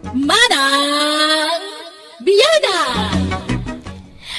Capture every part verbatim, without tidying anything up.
Manang Biyanan!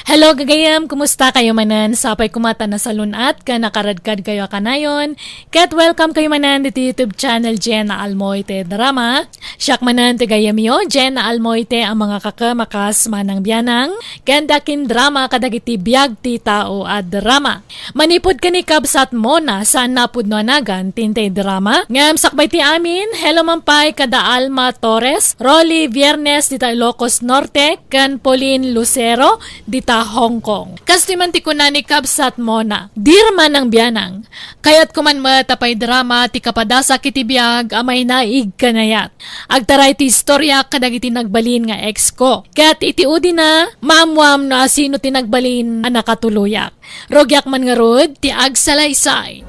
Hello, gagayem! Kumusta kayo manen? Sapay koma ta nasalun-at ken nakaradkad kayo a kanayon. Ket welcome kayo manen diti YouTube channel Jenna Almoite Drama. Siak manen ti gayyemyo, Jenna Almoite, a mangakakem a kas Manang Bianang, ken ti akindrama kadagiti biag ti tao a drama. Manipud ken ni Kabsat Mona, saanna a pudno a nagan ti intay drama. Ngem sakbay ti amin, hello man pay kada Alma Torres, Rolly Viernes dita Ilocos Norte, ken Pauline Lucero dita Hong Kong. Kastoy man ti kuna ni Kabsat Mona, Dear Manang Bianang, kayatko man met a paidrama ti kapadasak iti biag a mainaig ken ayat. Agtaray ti istorya kadagiti nagbalin nga ex ko. Ket iti udina, maammuam no asino ti nagbalin a nakatuloyak. Rugiak man ngarud ti agsalaysay.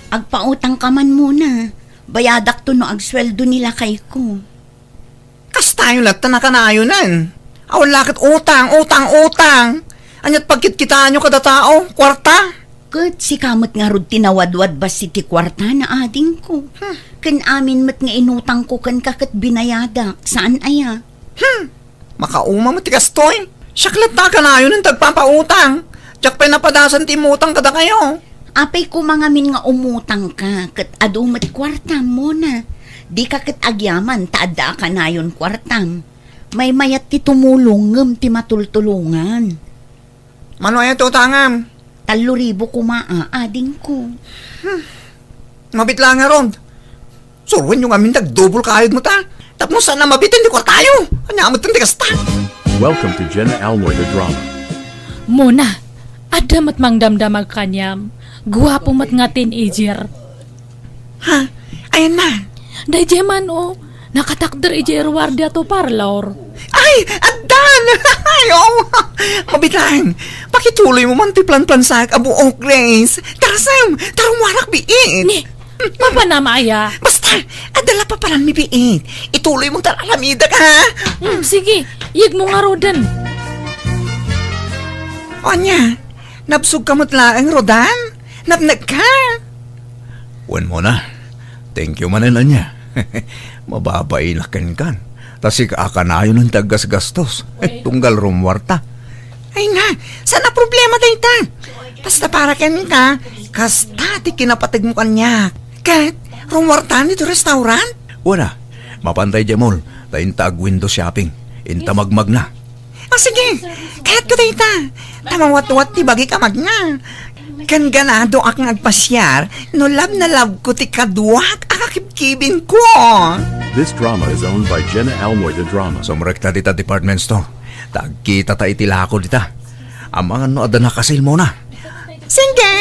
Agpautangka man Mona. Bayadakto no agsueldo ni lakayko. Kastayo latta nakanayonen. Awan la ket utang, utang, utang. Ania't pagkitkitaanyo kada tao, kuarta? Ket sika met ngarud ti nawadwad bassit ti kuarta na adingko. Hmm. Ken amin met nga inutangko kenka ket binayadak, saan aya? Hmm. Makauma met ti kastoy. Siak latta a kanayonen ti agpapautang. Diak pay napadasan ti immutang kadakayo. Apay koma ngamin nga umutangka ket adu met kuartam Mona. Dika ket agyaman ta adda a kanayon kuartam. Maymayat ti tumulong ngem ti matultulongan. Mano aya ti utangam? Tallo ribu koma a, adingko. Hmm. Mabit la ngarud. Suroenyo ngamin ti agdubol kayod met a. Tapno saan a mabiten ti kuartayo. Ania met ti kasta? Welcome to Jenna Almoy the Drama. Mona, adda met mangdamdamag kaniam. Guapo met nga teenager. Ha? Ayan na. Daydiay man, o. Nakatakder idiay ruar diay parlor. Ay, addan! Ay, oo. Mabitan, pakituloy mo man ti planplansaak a buok, Grace. Tarasem, tarumwarak biit. Ni, papanam aya? Basta, adda la papanammi biit. Ituloy mo ta alamidak, ha? Hmm, sige, iyeg mo ngaruden. Ania, nabsog ka met laeng, Rodan? Napnekka? Wen Mona, thank you manen ania. Mababainak kenkan. Ta sika a kanayon ti aggasgastos. Tunggal rummuarta. Ay nga, saan a problema dayta? Basta para kenka, kasta ti kinapategmo kaniak. Ket, rummuarta ditoy restaurant? Wen a, mapantay diay mall, ta inta ag-window shopping. Inta magmagna. Ah, sige. Kayatko dayta. Ta mawatwat ti bagik a magna. Ken ganadoak nga agpasiar no love na love ko ti kaduak a kakibkibin ko. This drama is owned by Jenna Almoy the Drama. Sumrekta dita department store. Ta agkitata iti lako dita. Amangan no adda naka-sale Mona. Sige.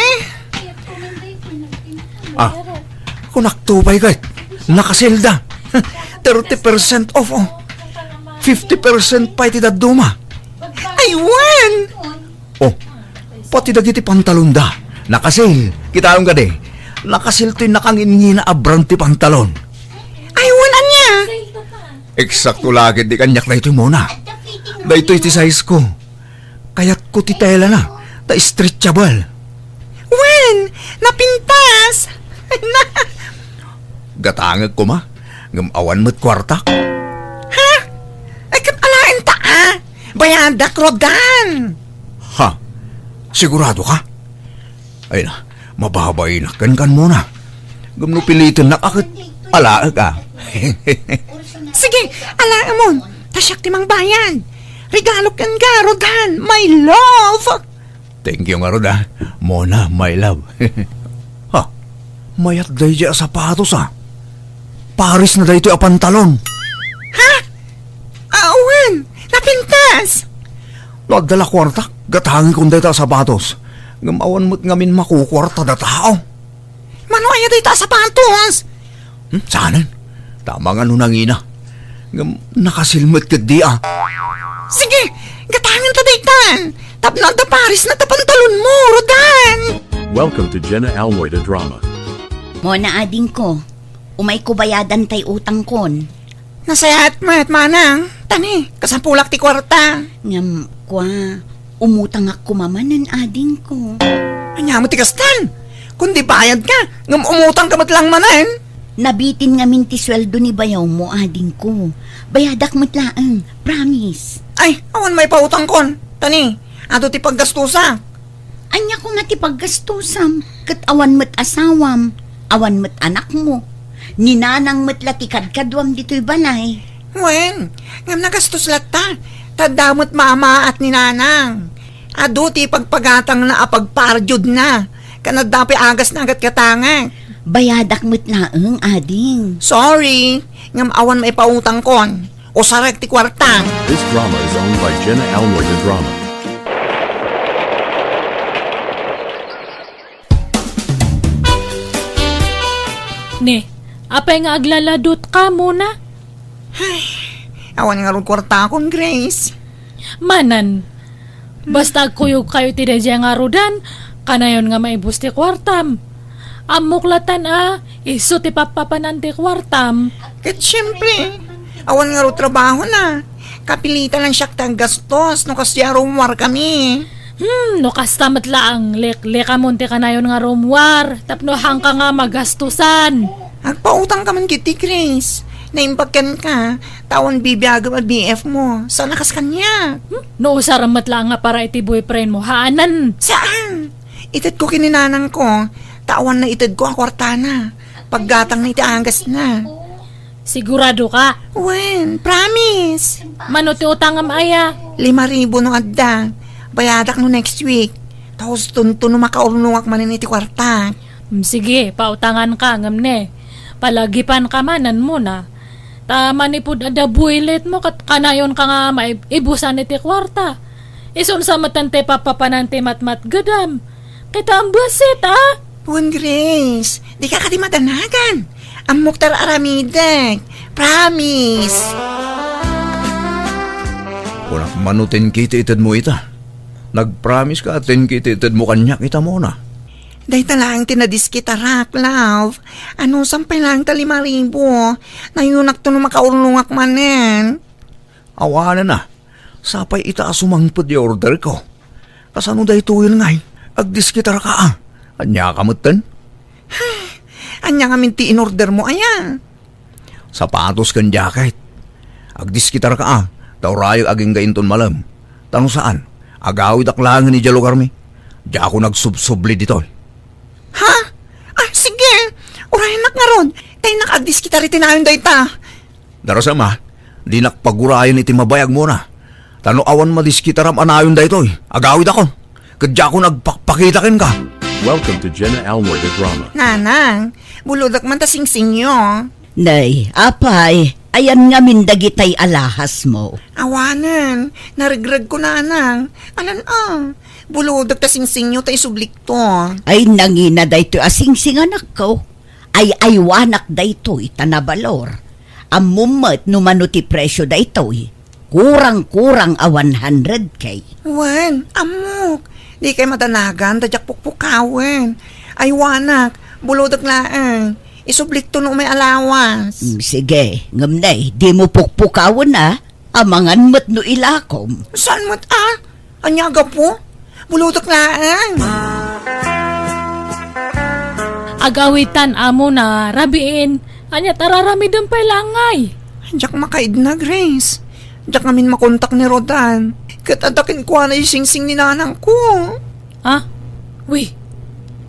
Ah, kunakto pay ket. Naka-sale da. Thirty percent off, oh. Fifty percent pay ti dadduma. Ay, wen! Oh, pati dagiti pantalonda. Naka-sale. Kitaem kadi. Naka-sale toy nakangingina a brand ti pantalon. Ay, wen, ania? Eksakto la ket ti kaniak daytoy Mona. Daytoy ti size ko. Kayatko ti telana, ta stretchable. Wen, napintas! Gatangek koma, ngem awan met kuartak. Ha? Ay, ket alaenta a. Bayadak, Rodan. Ha? Sigurado ka? Ay na, mababainak kenkan Mona. Ngem no pilitennak a ket alaek a. Sige, alaemon. Ta siak ti mangbayad. Regalo kenka, Rodan, my love. Thank you ngarud a, Mona, my love. Ha? Mayat daydiay a sapatos a. Pares na daytoy a pantalon. Ha? Awan, napintas. No adda la kuartak, gatangekon dayta a sapatos. Ngem awan met ngamin makukuarta da tao. Mano aya dayta a sapatos? Hmm, saanen? Tama nga no nangina. Ngem naka-sale met ketdi a. Sige, gatangenta daytan. Tapno adda pares na ta pantalon mo, Rodan. Welcome to Jenna Almoy the Drama. Mona, adingko, umayko bayadan tay utangkon. Nasayaat met, manang. Tani, kasampulak ti kuarta. Ngem, kua, umutangak koma manen, adingko. Ania met ti kastan? Kundi bayadka, ngem umutangka met lang manen. Nabitin ngamin ti sueldo ni bayawmo, adingko. Bayadak met laeng, promise. Ay, awan maipautangkon. Tani, adu ti paggastusak. Ania koma ti paggastusam? Ket awan met asawam, awan met anakmo. Ni nanang met la ti kadkaduam ditoy balay. Wen, ngem nagastos latta. Ta adda met maamaat ni nanang. Adu ti pagpagatangna a pagpardiodna. Ken adda pay agasna a gatgatangek. Bayadak met laeng, ading. Sorry, ngem awan maipautangkon. Usarek ti kuarta. This drama is owned by Jenna Almoy de Drama. Ne, apay nga aglaladutka, Mona? Ay, awan ngarud kuartakon, Grace. Manen, basta agkuyogkayo iti daydiay a ngarudan, kanayon nga maibus ti kuartam. Ammok latan a, isu ti pappapanan ti kuartam. Ket siempre, awan ngarud trabahona. Kapilitan lang siak ti aggastos no kasdiay a rummuarkami. Hmm, no kasta met laeng, leklekamon ti kanayon nga rummuar, tapno haanka nga magastusan. Agpautangka man ketdi, Grace. Naimbag kenka, ta awan bibiagem a B F mo, saan a kas kaniak. Hmm? No usarem met laeng nga para iti boyfriend mo, haanen. Saan? Itedko ken ni nanangko, ta awan naitedko a kuartana. Paggatangna iti agasna. Sigurado ka? Wen, promise. Mano ti utangem aya? Lima ribu no adda. Bayadak no next week. Ta hustonto no makaurnongak manen iti kuarta. Mm, sige, pautanganka, ngem ne, palagipanka manen, Mona. Ta manipud adda builit mo, ket kanayonka nga maibusan iti kuarta. Isun sa met ti pappapanan ti matmatgedam. Kita ang busit, ah? Wen, Grace, dika kadi madanagan. Ammok ti ar-aramidek. Promise. Kunak mano, ten K ti itedmo ita. Nagpromise ka, ten K ti itedmo kaniak ita, Mona. Dayta laeng ti nadiskitarak, love. Anusam pay laeng ta lima ribu. Nayunakto no makaurnongak manen. Awanen a, sapay ita a sumangpet ti orderko. Kasano daytoyen ngay? Agdiskitarka a. Ania ka metten? Ania ngamin ti inordermo aya? Sapatos ken jacket. Agdiskitarka a, ta urayek agingga inton malem. Ta no saan, agawidak laengen idiay lugarmi. Diakon agsubsubli ditoy. Ha? Ah, sige. Urayennak ngarud. Ta innak agdiskitar iti nayon dayta. Darasem a, dinak pagurayen iti mabayag, Mona. Ta no awan madiskitaram a nayon daytoy, agawidakon. Ket diakon agpakpakita kenka. Welcome to Jenna Almoy the Drama. Nanang, bulodek man ta singsingyo. Nay, apay, ayan ngamin dagitay alahasmo. Awanen, naregregko, nanang. Alan a, bulodek ta singsingyo ta isublikto. Ay, nangina daytoy a singsing, anakko. Ay-aywanak daytoy ta nabalor. Ammom met no mano ti presio daytoy. Kurang-kurang a one hundred K. Wen, ammok. Dikay madanagan ta diak pukpukawen. Aywanak, bulodek laeng. Isublikto no umay alawas. Mm, sige, ngem nay, dimo pukpukawen a. Amangan met no ilakom. Saan met a? Ania gapu? Bulodek laeng. Agawitan a Mona, rabiin. Ania ta raramidem pay la ngay? Diak makaidna, Grace. Diak ngamin makontak ni Rodan. Ket adda kenkuana ti singsing ni nanangko. Ah? Wi,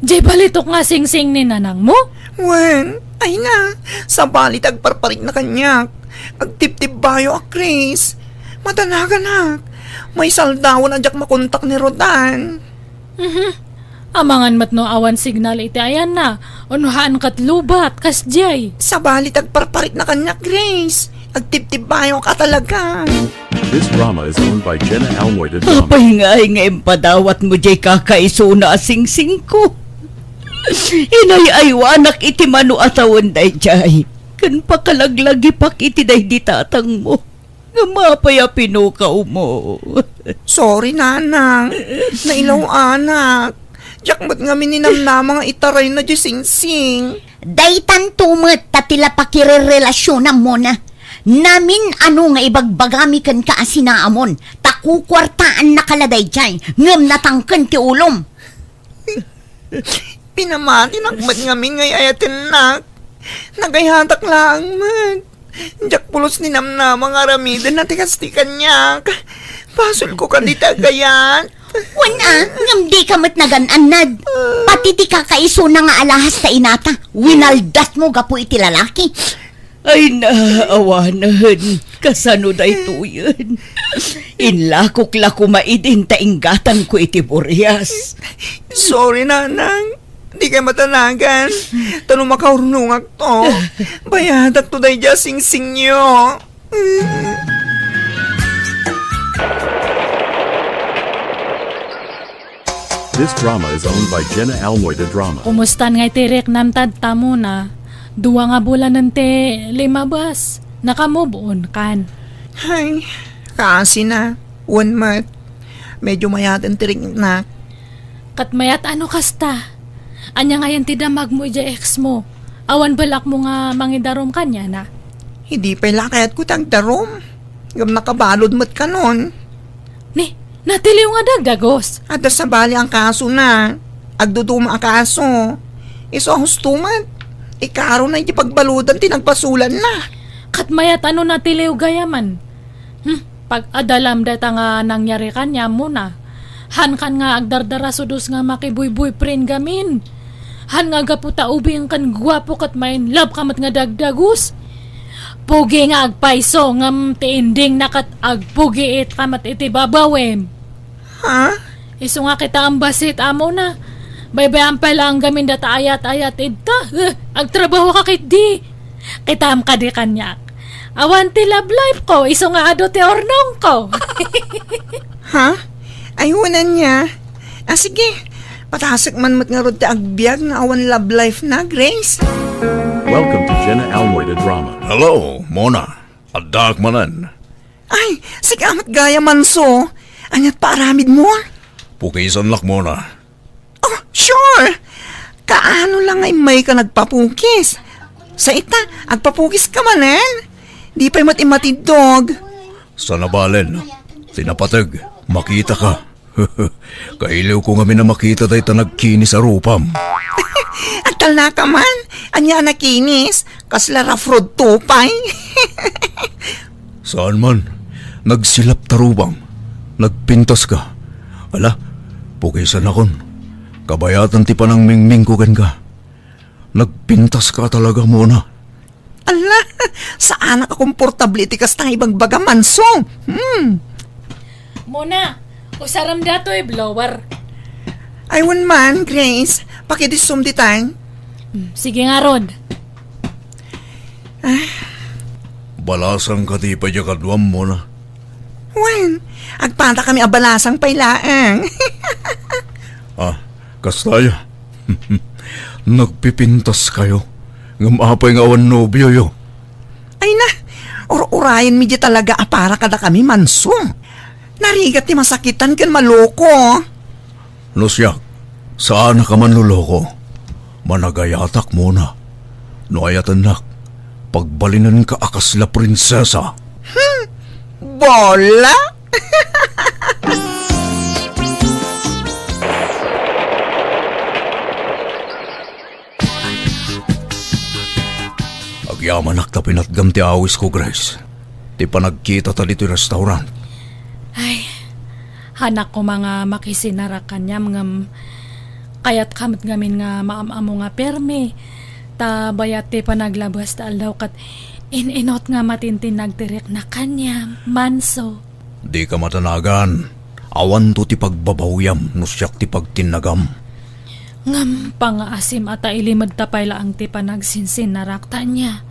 diay balitok nga singsing ni nanangmo? Wen, ay na, sabali ti agparparikna kaniak. Agtibtibbayo a, Grace. Madanaganak. Maisaldawan a diak makontak ni Rodan. Mhm. Amangan met no awan signal iti ayanna, wenno haan ket lobat, kasdiay. Sabali ti agparparikna kaniak, Grace. Agtibtibbayok a talaga. This drama is owned by Jenna Almoy de Drama. Apay ngay nga impadawatmo diay kakaisuna a singsingko? Inay-aywanak iti mano a tawen daydiay, ken pakalaglagipak iti daydi tatangmo. Ngem apay a pinukawmo? Sorry, nanang. Nailaw-anak. Diak met ngamin ninamnama nga itarayna diay singsing. Daytanto met ta ti la pakirerelasionam, Mona. Namin-ano nga ibagbagami kenka a sinaamon, ta kukuartaannaka la daydiay, ngem natangken ti ulom. Pinamatinak met ngamin nga ay-ayatennak. Nagayatak laeng met. Diak pulos ni namnama nga aramiden na ti kas ti kaniak. Basolko kadi ti agayat. Wen a, ngem dika met nagan-annad. Pati ti kakaisuna nga alahas ta inata, winaldatmo gapu iti lalaki. Ay, naawanen. Kasano daytoyen? Inlakok la koma idin ta inggatanko iti burias. Sorry, Nanang. Dikay matanagan. Ta no makaurnongakto, bayadakto daydiay a singsingio. This drama is owned by Jenna Almoy de Drama. Kumustan nga iti riknam tadta, Mona? Dua nga bulanen ti limabas. Naka-move on kan? Ay, kaasi na. Wen met. Medyo mayaten ti riknak. Ket mayat a no kasta? Ania ngayen ti damagmo idiay ex mo? Awan balakmo nga mangidarum kaniana? Idi pay la kayatko ti agdarum. Ngem nakabalud met kanon. Ni, natiliw nga dagdagus. Adda sabali a kasona. Agduduma a kaso. Isu a husto met. Ikarona iti pagbaludan ti nagbasolanna. Ket mayat a no natiliw gayamen. Hmm, pag-adalam dayta nga nangyari kaniam, Mona. Hankan nga agdardarasudos nga makibuyboyfriend gamin. Han nga gapu ta ubing ken guapo ket ma-in love ka met nga dagdagus. Pugi nga agpayso ngem ti ending na ket agpugiit ka met iti babawem. Ha? Isu nga kitaem bassit, Mona. Baybay-am pay laeng gamin data ayat-ayat idta. Eh, agtrabaho ka ketdi. Kitaem kadi kaniak. Awan ti love life ko, isu nga adu ti urnong ko. Ha? Ay, wen ania. Ah, sige. Patasek man met ngarud ti agbiag nga awan love life na, Grace. Welcome to Jenna Almoy de Drama. Hello, Mona. Addaak manen. Ay, sika met gayam, Manso. Aniat paaramidmo? Pukisannak, Mona. Oh, sure! Kaano la nga immayka nagpapukis? Sa ita, agpapukis ka manen? Di pay met immatiddog. Saan a balen, ti napateg, makita ka. Kailiw ko ngamin a makita dayta nagkinis a rupam. Agtalna ka man? Ania a nakinis? Kasla rough road to pay. Saan man, nagsilap ta rupam. Nagpintas ka. Ala, pukisanakon. Kabayatan ti panangmingming ko kenka. Nagpintas ka talaga, Mona. Ala, saanak a komportable iti kasta nga ibagbaga, Manso. Hmm. Mona, usarem datoy blower. Ay, wen man, Grace. Pakidissum ditan. Hmm, sige ngarud. Ah. Balasang ka ti pay diay kaduam, Mona. Wen, agpadakami a balasang pay laeng. Ah, kasta aya. Nagpipintas kayo. Ngem apay nga awan nobioyo? Ay na, ur-urayenmi diay talaga a para kadakami, Manso. Narigat ti masakitan ken maloko. No siak, saanak a manloloko. Managayatak, Mona. No ayatennak, pagbalinenka a kasla prinsesa. Hmm, bola? Agyamanak ta pinatgam ti awisko, Grace. Ti panagkitata ditoy restaurant. Ay, hanak koma nga makisinarak kaniam ngem kayatka met ngamin nga maam-ammo nga permi. Ta bayat ti panaglabas ta aldaw ket in-inot nga matintinnag ti riknak kaniam, Manso. Dika madanagan. Awanto ti pagbabawiam no siak ti pagtinnagam. Ngem pangngaasim a ta ilimedta pay laeng ti panagsinsinarak ta ania?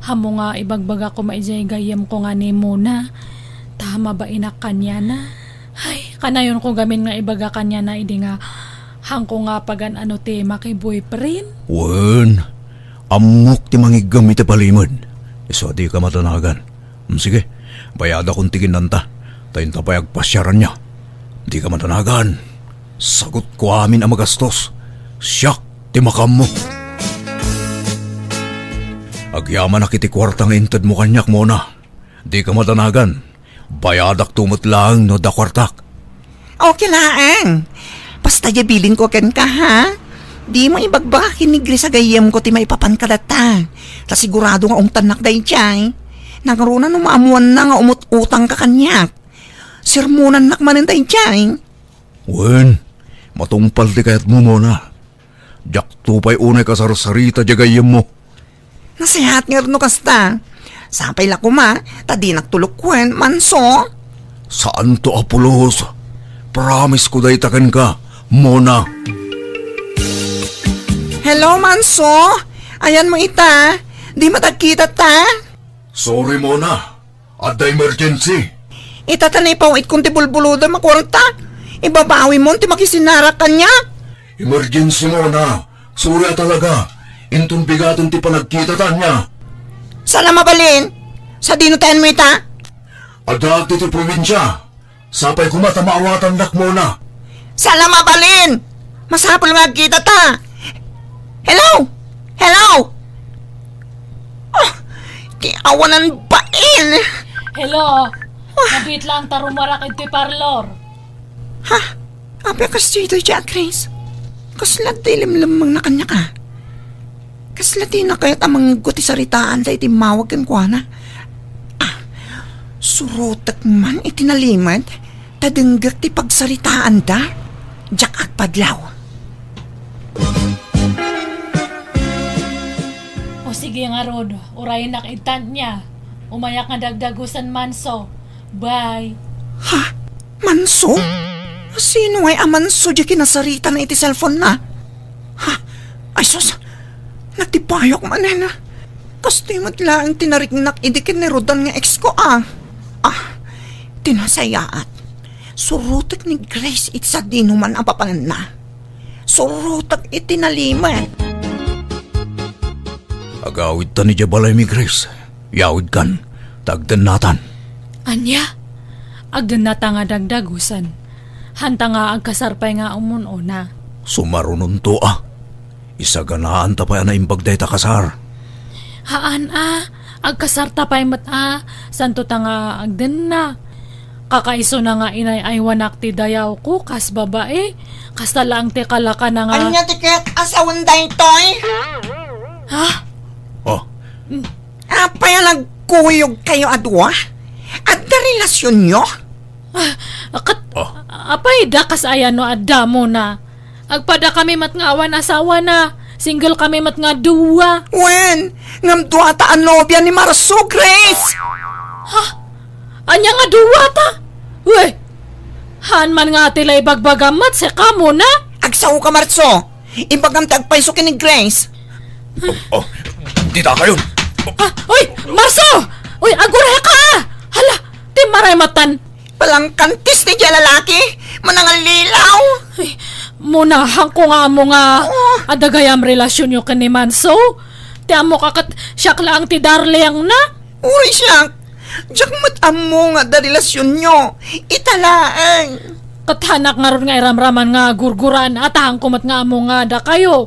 Ammo nga ibagbaga koma idiay gayyemko nga ni Mona, ta mabainak kaniana. Ay, kanayonko gamin nga ibaga kaniana idi nga haanko nga pagan-ano ti makiboyfriend? Wen, ammok ti mangiggem iti balimed. Isu a dika madanagan. Mm, sige, bayadakon ti kinnanta, ta inta pay agpasiaranna. Dika madanagan. Sagutko amin a magastos. Siak ti makaammo. Agyamanak iti kuarta nga intedmo kaniak, Mona. Dika madanagan. Bayadakto met laeng no adda kuartak. Okay laeng. Basta diay bilinko kenka, ha? Dimo ibagbaga ken ni Grace a gayyemko ti maipapan kadata. Ta sigurado nga ungtannak daydiay. Nangruna no maammoanna nga umut-utangka kaniak. Sermonannak manen daydiay. Wen, matungpal ti kayatmo, Mona. Diakto pay unay kasarsarita diay gayyemmo. Nasayaat ngarud no kasta. Sapay la koma, ta dinak tulokuen, Manso. Saanto a pulos. Promise ko dayta kenka, Mona. Hello, Manso. Ayanmo ita. Di matagkita ta? Sorry, Mona. Adda emergency. Ita ta naipaw-itkon ti bulbulodem a kuarta. Ibabawimon ti makisinarak kaniak. Emergency, Mona. Sorry a talaga. Inton bigaten ti panagkitata ania. Saan a mabalin? Sadino ti ayanmo ita? Addaak ditoy probinsia. Sapay koma ta maawatannak, Mona. Saan a mabalin? Masapul nga agkitata. Hello? Hello? Oh, ti awanan bain. Hello? Ah. Nabit lang ta rumuarak iti parlor. Ha? Apay a kas ditoy, Jacqueline? Kasla ti limlemmengna kaniak a? Kasla ti nakayat a mangeggo ti saritaanda iti immawag kenkuana? Ah, surotek man iti nalimed, ta denggek ti pagsaritaanda. Diak agpadlaw. O sige ngarud, urayennak ita nia. Umayak nga dagdagusen, Manso. Bye. Ha? Manso? Sino ngay a Manso diay kinasaritana iti cellphone-na? Ha? Ay sus, nagtibayok manen. Kastoy met laeng ti nariknak idi ken ni Rodan nga ex ko a. Ah, ti nasayaat. Surotek ni Grace iti sadinoman a papananna. Surotek iti nalimed. Agawidtan idiay balaymi, Grace. Yawidkan, ta agdennatan. Ania? Agdennata nga dagdagusen. Hanta nga agkasar pay nga umun-una. Sumarunonto a. Isaganaanta pay a naimbag dayta kasar. Haan a, agkasarta pay met a, santo ta nga agdenna. Kakaisuna nga inay-aywanak ti dayawko kas babai, kasta laeng ti kalakana nga. Ania ti ket a sawen daytoy? Ha? Oh. Apay a nagkuyogkayo a dua? Adda relasionyo? Ah, ket, oh, apay da kas aya no adda Mona? Agpada kami met nga awan asawana. Single kami met nga dua. Wen, ngem duata a nobia ni Marso, Grace! Ha? Ania nga duata? Wen, haan man nga ti la ibagbagam met, sika Mona? Agsaoka, Marso. Ibagam ti agpayso ken ni Grace. Oh, oh, dita kayon. Ah, uy, Marso! Uy, agurayka! Hala, ti maray matan. Palangkantis ti dia lalaki, manangallilaw. Ay, Mona, haanko nga ammo nga, oh, adda gayam relasionyo ken ni Manso. Ti ammok a ket siak laeng ti darlingna. Uray siak, diak met ammo nga adda relasionyo. Ita laeng. Ket haanak ngarud nga iramraman nga gurguraan a ta haanko met nga ammo nga adakayo.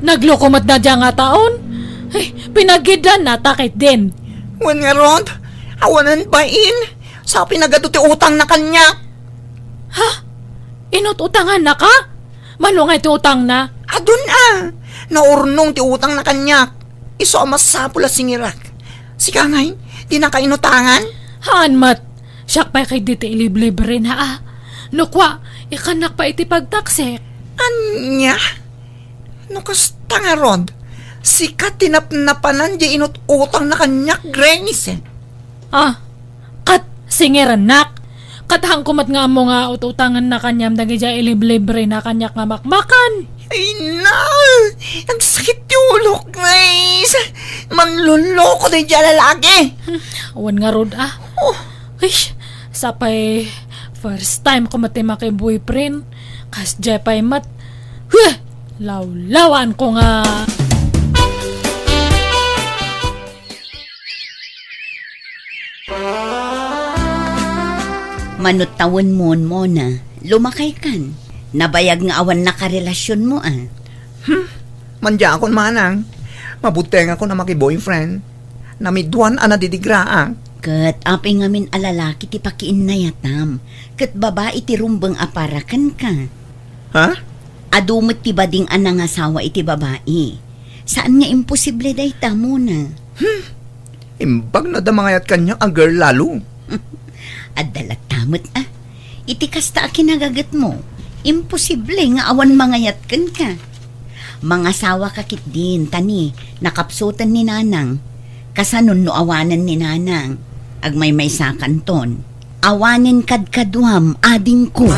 Nagloko met da dia nga taon. Ay, pinagiddan na ta ketdin. Wen ngarud, awanen bain. Sa pinagadu ti utangna kaniak. Ha? Inut-utangannaka? Mano nga iti utangna? Adun a. Naurnong ti utangna kaniak. Isu a masapul a singirak. Sika ngay, dinaka inutangan? Haan met. Siak pay ketdi ti iliblibrena a. No kua, ikannak pay iti pagtaksik. Ania? No kasta ngarud, sika ti napnapanan diay inut-utangna kaniak, Grace. Ah, ket singirennak. Ket haanko met nga ammo nga ut-utangenna kaniam dagidiay iliblibrena kaniak nga makmakan. Ay na! Agsakit ti ulok, Grace! Manloloko daydiay lalaki! Hmm, awan ngarud, ah. Oh. Ay, sapay first time ko met ti maki-boyfriend. Kasdiay pay met. Huh! Lawlawaanko nga. Mano tawenmon, Mona, lumakaykan. Nabayag nga awan nakarelasionmo, a. Hmm, mandiakon manang. Mabutengakon a maki-boyfriend. Namiduan a nadidigraak. Ket apay ngamin a lalaki ti pakiinnayatam, ket babai ti rumbeng a para kenka. Ha? Adu met ti bading a nangasawa iti babai. Saan nga imposible dayta, Mona. Hmm. Imbag no adda mangayat kaniak a girl lalo. Adda latta met a. Iti kasta a kinagagetmo, imposible nga awan mangayat kenka. Mangasawaka ketdin, ta ni, nakapsuten ni Nanang. Kasano no awanen ni Nanang? Agmaymaysakanton. Awanen kadkaduam, adingko.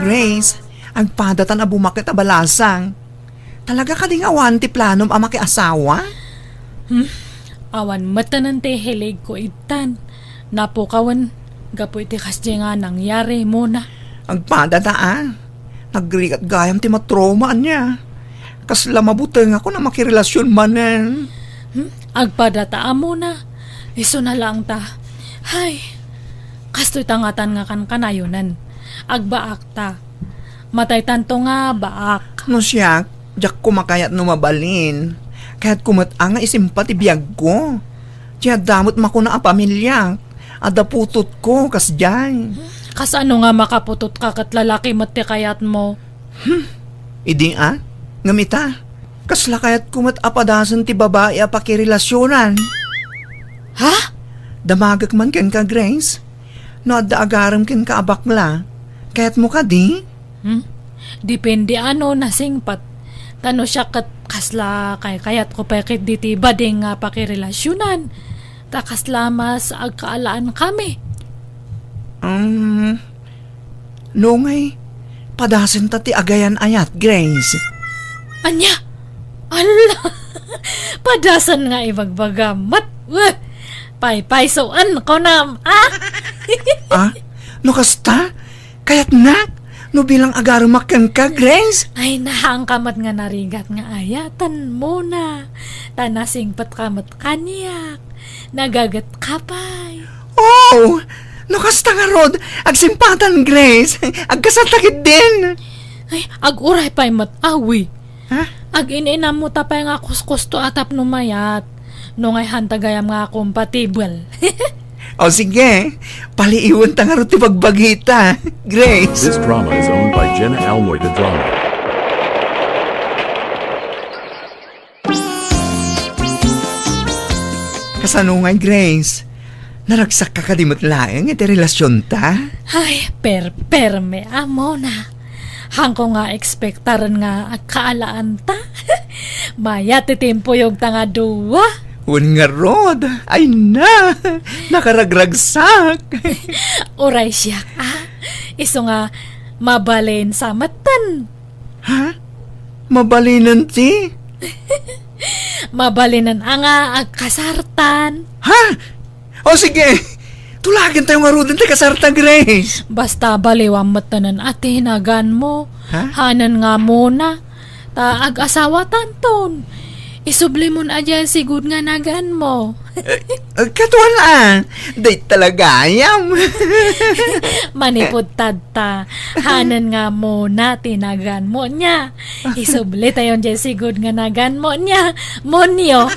Grace, agpadatan a bumakit a balasang. Talaga kadi nga awan ti planom a makiasawa? Hmm, awan metten ti hiligko ittan. Napukawen gapu iti kasdiay nga nangyari, Mona. Agpadata a. Nagrigat gayam ti matrauma ania. Kasla mabutengakon a makirelasion manen. Hmm? Agpadata a, Mona. Isuna laeng ta. Hay, kastoy ta ngatan nga kankanayonen. Agbaakta. Mataytanto nga baak. No siak, diak ko makayat no mabalin. Kayatko met a nga isimpa ti biagko. Ti adda met makuna a pamiliak. Adda putotko, kasdiay. Kasano nga makaputotka ket lalaki met ti kayatmo? Hmm. Idi a? Ngem ita, kasla kayatko met a padasen ti babai a pakirelasionan. Ha? Damagek man kenka, Grace. No adda agarem kenka a bakla, kayatmo kadi? Hmm? Depende a no nasingpet. Ta no siak ket kasla kaykayatko pay ketdi ti bading nga pakirelasionan. Ta kasla mas agkaalaankami. Um, no ngay, padasenta ti agayan-ayat, Grace. Ania? Alla! Padasan nga ibagbagam. Mat-, weh! Paypaysoen, kunam, ah? Ah? No kasta? Kayatnak no bilang agaremak kenka, Grace? Ay, nahaanka met nga narigat nga ayaten, Mona. Ta nasingpetka met kaniak. Nagagetka pay. Oh! No kasta ngarud, agsimpatan, Grace. Agkasarta ketdin. Ay, aguray pay met, awi. Ha? Agin-inammo ta pay nga kuskusto a tapno mayat. No ngay hanta gayam nga compatible. O sige, paliiwen ta ngarud ti bagbagita, Grace. This drama is owned by Jenna Almoy the Drama. Kasano ngay, Grace? Naragsakka kadi met laeng iti relasionta? Ay, perperme a, Mona. Haanko nga ekspektaren nga agkaalaanta. Mayat ti timpuyogta nga dua. Wen ngarud, ay na, nakaragragsak. Uray siak, ah. Isu nga mabalin sa metten. Ha? Mabalinen ti? Mabalinen a nga agkasartan. Ha? O sige, tulagentayo ngaruden ti kasarta, Grace. Basta baliwam metten a ti naganmo. Ha? Hanen nga Mona. Ta ag-asawatanton. Isublimon a diay sigud nga naganmo. Eh, eh, katuan a. Dayta la gayam. Manipud tadta. Hanen nga Mona ti naganmo nia. Isublitayon diay sigud nga naganmo nia. Monyo.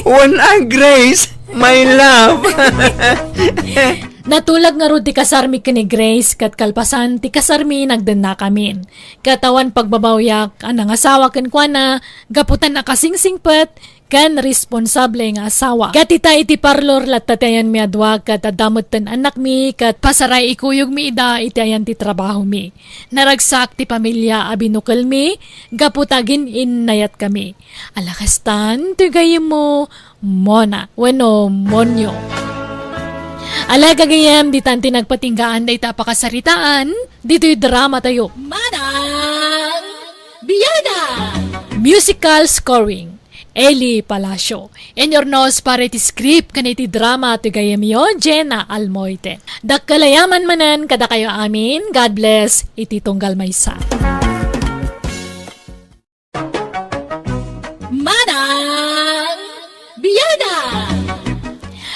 Wen a, Grace, my love. Natulag ngarud ti kasarmi ken ni Grace, ket kalpasan ti kasarmi, nagdennakamin. Ket awan pagbabawiak a nangasawa kenkuana, gapu ta nakasingsingpet ken responsable nga asawa. Ket ita iti parlor latta ti ayanmi a dua, ket adda metten annakmi, ket pasaray ikuyogmi ida iti ayan ti trabahomi. Naragsak ti pamilia a binukelmi, gapu ta agin-innayatkami. Ala kastan ti gayyemmo, Mona wenno Monyo. Ala gagayyem, ditan ti nagpatinggaan dayta a pakasaritaan, ditoy drama tayo. Manang Biada! Musical scoring, Eli Palacio. Inurnos para iti script ken iti drama ti gayyemyo, Jenna Almoite. Dakkel a yaman manen kadakayo amin. God bless iti tunggal maysa. Manang Biada!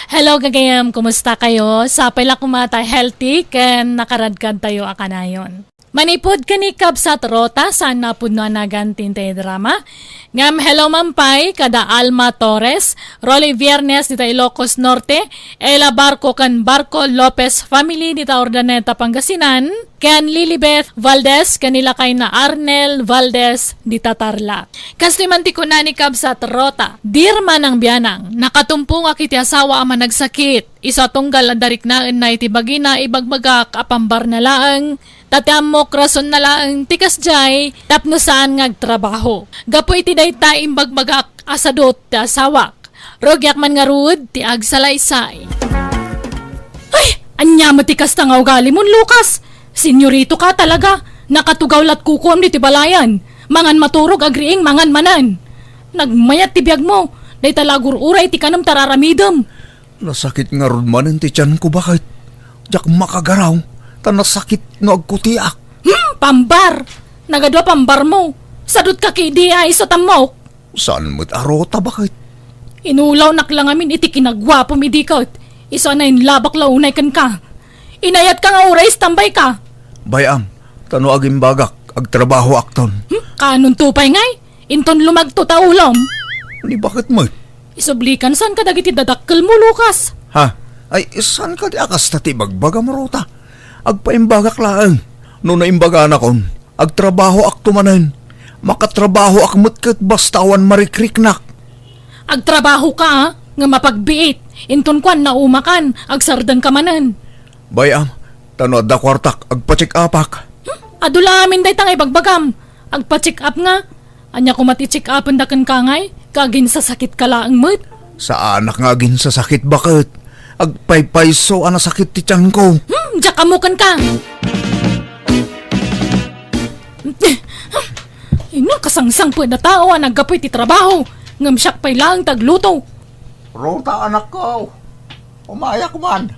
Hello, gagayyem. Kumusta kayo? Sapay la koma ta healthy ken nakaradkad tayo a kanayon. Manipud ken ni Kabsat Rota, saan a pudno a nagan ti intay drama. Ngem hello man pay kada Alma Torres, Rolly Viernes dita Ilocos Norte, Ella Barco ken Barco Lopez family dita Urdaneta, Pangasinan, ken Lilibeth Valdez ken ni lakayna Arnel Valdez dita Tarlac. Kastoy man ti kuna ni Kabsat Rota, "Dear Manang Bianang, nakatumpongak iti asawa a managsakit. Isu a tunggal adda riknaenna iti bagina, ibagbagak a pambarna laeng, ta ti ammok rasonna laeng ti kasdiay tapno saan nga agtrabaho. Gapu iti dayta, imbagbagak a sadut ti asawak. Rugiak man ngarud ti agsalaysay." Ay, ania met ti kasta nga ugalimon, Lucas? Senyorito ka talaga. Nakatugaw lat kukuam ditoy balayan. Mangan maturog, agriing, mangan manen. Nagmayat ti biagmo. Dayta la agur-uray ti kanem ta ar-aramidem. Nasakit ngarud manen ti tianko, baket. Diak makagaraw, ta nasakit no agkutiak. Hmm, pambar! Nagadua pambarmo. Sadut ka ki idi a isu a ammok. Saan met a Rota, baket? Inulawnak la ngamin iti kinaguapom idi ket. Isu a nainlabak la unay kenka. Inayatka nga uray isu tambay ka. Bay-am, ta no agimbagak, agtrabahoakton. Hmm, kaanonto pay ngay? Inton lumagto ta ulom. Ni baket met? Isubli kan saan kadagiti dadakkelmo, Lucas. Ha? Ay, saan kadi a kasta ti ibagbagam, Rota? Agpaimbagak laeng. No naimbaganakon, agtrabahoakto manen. Makatrabahoak met ket basta awan marikriknak. Agtrabahoka, a, nga mapagbiit. Inton kuan, naumakan, agsardengka manen. Bay-am, ta no adda kuartak, agpa-check-upak. Hmm? Adu la amin dayta nga ibagbagam. Agpa-check-up nga. Ania koma ti check-upenda kenka ngay? Kaginsasakitka laeng met? Saanak nga aginsasakit, baket. Agpaypayso a nasakit ti tianko. Hmm, diak ammo kenka. Ina, kasangsangpet a tao a naggapu iti trabaho, ngem siak pay laeng ti agluto. Rota, anakko, umayak man.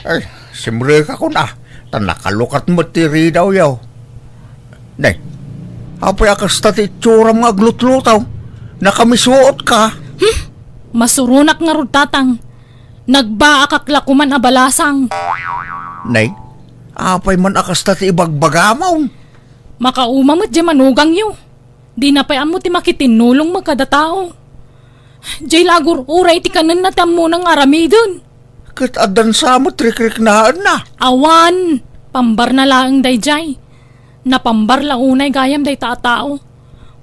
Ay, simrekakon a, ta nakalukat met ti ridawyo. Ne, apay a kasta ti itsuram nga aglutluto? Nakamisuotka? Hmm? Masuronak ngarud, tatang. Nagbaakak la koman a balasang. Ne, apay man a kasta ti ibagbagam? Makauma met diay manugangyo. Dina pay ammo ti makitinnulong met kada tao. Diay la agur-uray ti kanenna ti ammona nga aramiden. Ket addan sa met rikriknaenna. Awan, pambarna laeng daydiay. Napambar la unay gayam dayta a tao.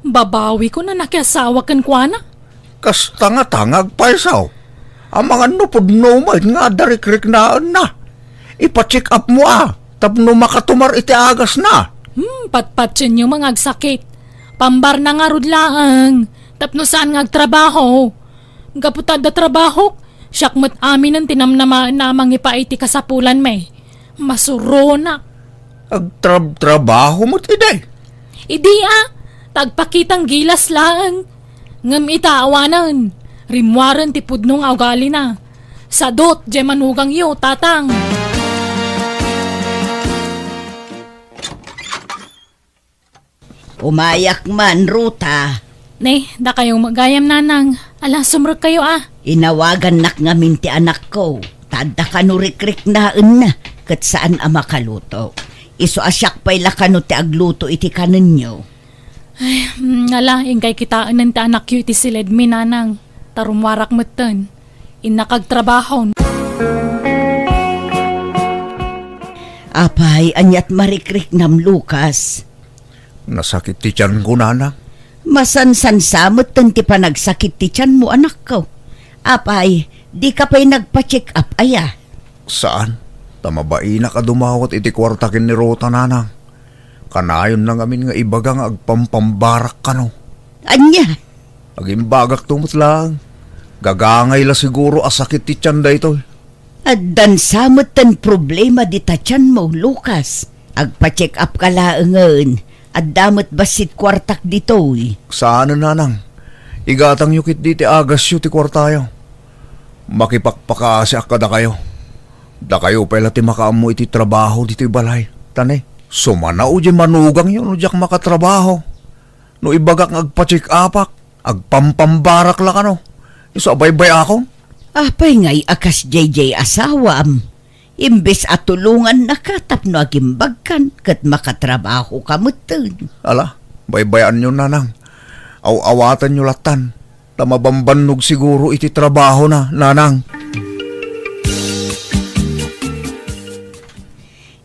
Babawikon a nakiasawa kenkuana. Kasta ngata nga agpayso? Amangan no pudno met nga adda rikriknaenna. Ipa-check up mo a, tapno makatumar iti agasna. Hmm, patpatienyo nga agsakit. Pambarna ngarud laeng, tapno saan nga agtrabaho. Gapu ta adda trabahok, siak met aminen ti namnamaenna a mangipaay ti kasapulanmi. Masuronak. Agtrabtrabaho met idi? Idi a, ta agpakitang gilas laeng. Ngem ita awanen, rimmuaren ti pudno nga ugalina. Sadut diay manugangyo, tatang. Umayak man, Ruta. Ne, dakayo met gayam, nanang. Ala, sumrekkayo a. Inawagannak ngamin ti anakko, ta adda kano rikriknaenna, ket saan a makaluto. Isu a siak pay la kano ti agluto iti kanenyo. Ay, mm, ala, inkay kitaenen ti anakyo iti siledmi, nanang. Ta rummuarak metten. Innak agtrabahon. Apay, aniat marikriknam, Lucas? Nasakit ti tianko, nanang. Masansansa metten ti panagsakit ti tianmo, anakko. Apay, dika pay nagpa-check up aya? Saan, ta mabainak a dumawat iti kuarta ken ni Ruta, nanang. Kanayonna ngamin nga ibaga nga agpampambarak kano. Ania? Agimbagakto met laeng. Gagangay la siguro a sakit ti tian daytoy. Addan sa metten problema dita tianmo, Lucas. Agpa-check up ka laengen. Adda met bassit kuartak ditoy. Saanen, nanang. Igatangyo ketdi ti agasyo ti kuartayo. Makipakpakaasiak kadakayo. Dakayo pay la ti makaammo iti trabaho ditoy balay. Ta ne, sumanaw diay manugangyo no diak makatrabaho. No ibagak nga agpa-check-upak, agpampambarak la kano. Isu a baybay-akon. Apay ngay a kasdiay diay asawam? Imbes a tulongannaka tapno agimbagkan ket makatrabahoka metten. Ala, baybayanyo, Nanang. Aw-awatenyo lattan, ta mabambannog siguro iti trabahona, Nanang.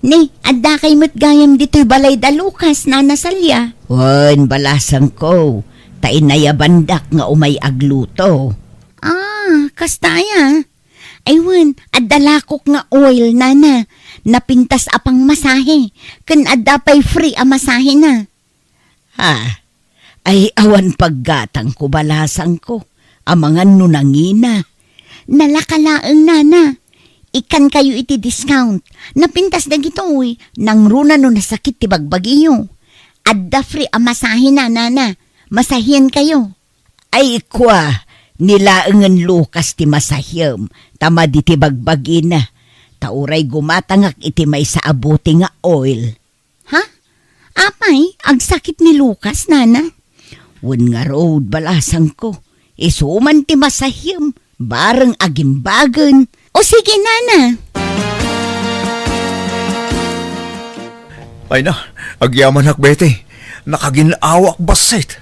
Ni, addakay met gayam ditoy balayda, Lucas, Nana Salia. Wen, balasangko, ta inayabandak nga umay agluto. Ah, kasta aya? Ay wen, adda lakok nga oil, Nana. Napintas a pangmasahe, ken adda pay free a masahena. Ha? Ay, awan paggatangko, balasangko. Amangan no nangina. Nalaka laeng, Nana. Ikkankayo iti discount. Napintas dagitoy, nangruna no nasakit ti bagbagiyo. Adda free a masahena, Nana. Masahiankayo. Ay, kua, ni laengen, Lucas, ti masahiem, ta madi ti bagbagina. Ta uray gumatangak iti maysa a bote nga oil. Ha? Apay, agsakit ni Lucas, Nana? Wen ngarud, balasangko. Isu man ti masahiem, bareng agimbagen. O sige, Nana. Ay na, agyamanak, Betty. Nakagin-awak bassit.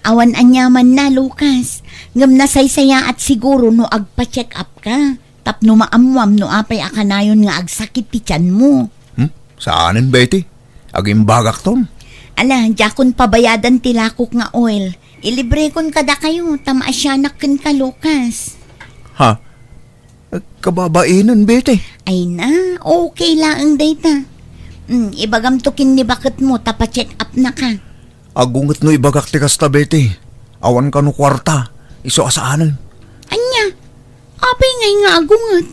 Awan aniamanna, Lucas. Ngem nasaysayaat siguro no agpa-check up ka. Tapno maammuam no apay a kanayon nga agsakit ti tianmo. Hmm? Saanen, Betty? Agimbagakton. Ala, diakon pabayadan ti lakok nga oil. Ilibrekon kadakayo, ta maasianak kenka, Lucas. Ha? Kababainen, Betty. Ay na, okay laeng dayta. Hmm, ibagamto ken ni baketmo ta pa-check up na ka. Agunget no ibagak ti kasta, Betty. Awan kano kuarta. Isu a saanen. Ania? Apay ngay nga agunget?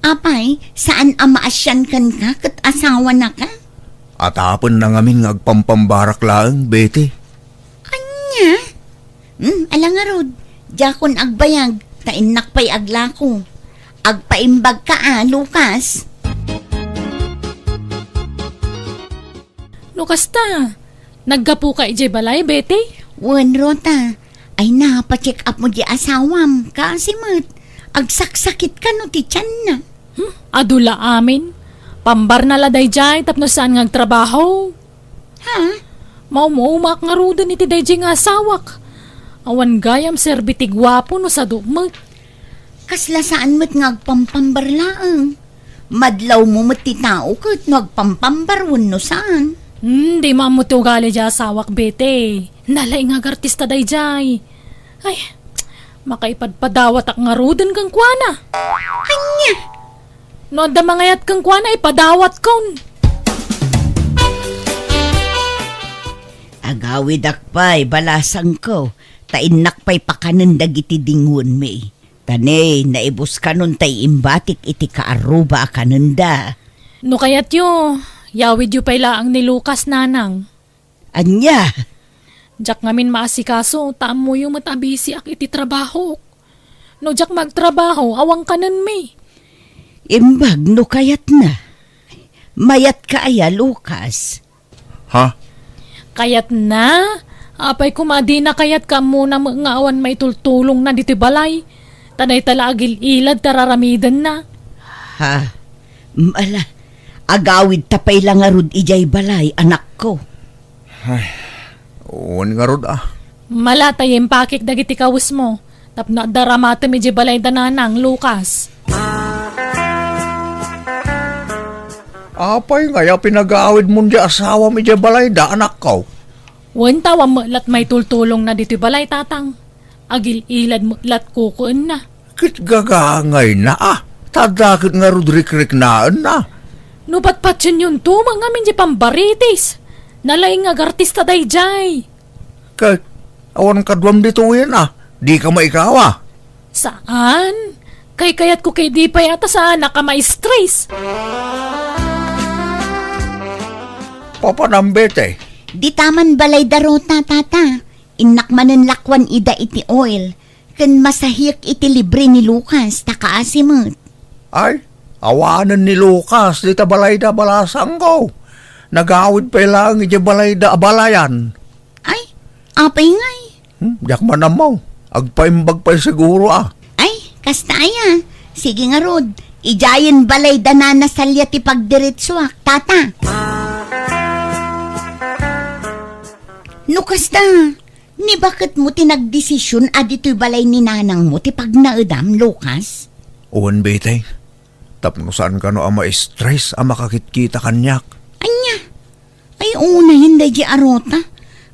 Apay, saan a maasian kenka ket asawana ka? Atapen na ngamin nga agpampambarak laeng, Betty. Ania? Hmm, ala ngarud, diakon agbayag, ta innak pay aglako. Agpaimbag ka a, Lucas. No kasta, naggapuka idiay balay, Betty? Wen, Rota. Ay na, pa-check up mo di asawam. Kaasi met, agsaksakit kano ti tianna. Hmm? Adu la amin. Pambarna la daydiay tapno saan nga agtrabaho. Ha? Maum-umaak ngaruden iti daydiay nga asawak. Awan gayam serbi ti guapo no sadu met. Kasla saan met nga agpampambar laeng. Madlawmo met ti tao ket no agpampambar wenno saan. Hmm, dimo ammo ti ugali diay asawak, Betty. Nalaing nga agartista daydiay. Ay, makaipadpadawatak ngaruden kenkuana. Ania? No adda mangayat kenkuana, ipadawatkon. Agawidak pay, balasangko, ta innak pay pakanen dagiti dingonmi. Ta ne, naibus kanon ta iimbatik iti kaarruba a kanenda. No kayatyo, yawidyo pay laeng ni Lucas, Nanang. Ania? Diak ngamin maasikaso, ta ammoyo met a bisiak iti trabahok. No diak magtrabaho, awan kanenmi. Imbag no kayatna. Mayatka aya, Lucas? Ha? Kayatna? Apay koma a dina kayat, ammona met nga awan maitultulongna ditoy balay. Ta dayta la agil-ilad ti ar-aramidenna. Ha? Ala, agawidta pay la ngarud idiay balay, anakko. Ay, wen ngarud a. Mala ta impakik dagiti kawesmo tapno adda ramatem idiay balayda, Nanang, Lucas. Apay ngay a pinagawidmon diay asawam idiay balayda, anakko? Wen ta awan met lat maitultulongna ditoy balay, Tatang. Agil-ilad met lat kukuenna. Ket gagangayna a, ta adda ket ngarud rikriknaenna. No patpatenyonto met ngamin diay pambaritis, nalaing nga agartista daydiay. Ket awan kaduam ditoyen a, dika maikawa? Saan? Kaykayatko ket idi pay a ta saanak a maistres. Papanam, Betty? Dita man balayda, Rota, Tata. Innak manen lakuan ida iti oil, ken masahiek iti libre ni Lucas, ta kaasi met. Ay, awanen ni Lucas dita balayda, balasangko. Nagawid pay laeng idiay balayda a balayan. Ay, apay ngay? Hmm, diak man ammo. Agpaimbag pay siguro a. Ay, kasta aya. Sige ngarud, Idiayen balay da Nana Salia ti pagdiretsuak, tata. No kasta, ni baketmo ti nagdesision a ditoy balay ni nanangmo ti pagnaedam, Lucas? Wen, Betty. Tapno saan kano a ma-stress a makakitkita kaniak. Ania? Ay, unayen daydi a Ruta.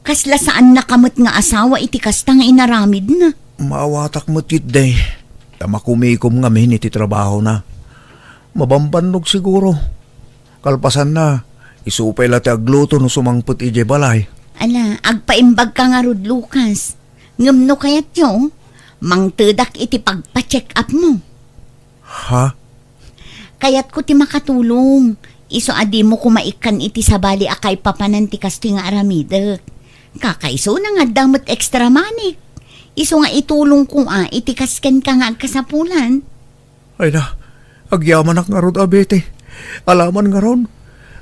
Kasla saannaka met nga asawa iti kasta nga inaramidna. Maawatak met ketdi, ta makumikom ngamin iti trabahona. Mabambannog siguro. Kalpasanna, isu pay la ti agluto no sumangpet idiay balay. Ala, agpaimbagka ngarud, Lucas. Ngem no kayatyo, mangtedak iti pagpa-check-upmo. Ha? Kayatko ti makatulong. Isu a dimo koma ikkan iti sabali a kaipapanan ti kastoy nga aramidek. Kakaisuna nga adda met extra money. Isu nga itulongko a iti kas kenka nga agkasapulan. Ay na, agyamanak ngarud a Betty. Alaman ngarud.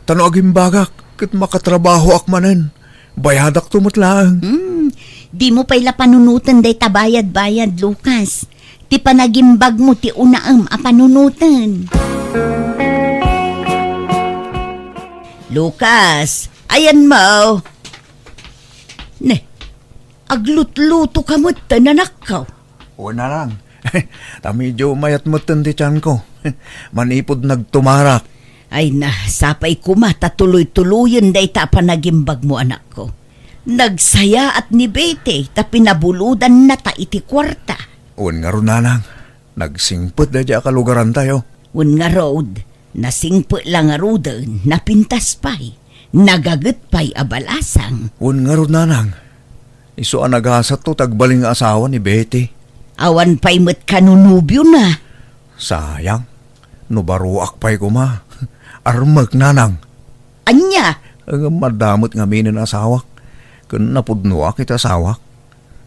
Ta no agimbagak, ket makatrabahoak manen. Bayadakto met laeng. Hmm, dimo pay la panunoten dayta bayad-bayad, Lucas. Ti panagimbagmo ti unaem a panunoten. Lucas, ayanmo. Ne, aglutlutoka metten, anakko. Wen, nanang. Ta medio mayat metten ti tianko. Manipud nagtumarak. Ay na, sapay koma ta tuloy-tuloyen dayta a panagimbagmo, anakko. Nagsayaat ni Betty ta pinabulodannata iti kuarta. Wen ngarud, nanang. Nagsingpet daydi a kalugarantayo. Wen ngarud, nasingpet la ngaruden, napintas pay. Nagaget pay a balasang. Wen ngarud, nanang. Isu a nagasatto ti agbalin nga asawa ni Betty. Awan pay met kano nobiona. Sayang. No baroak pay koma. Armek, nanang. Ania? Ngem adda met ngaminen asawak. Ken napudnoak iti asawak.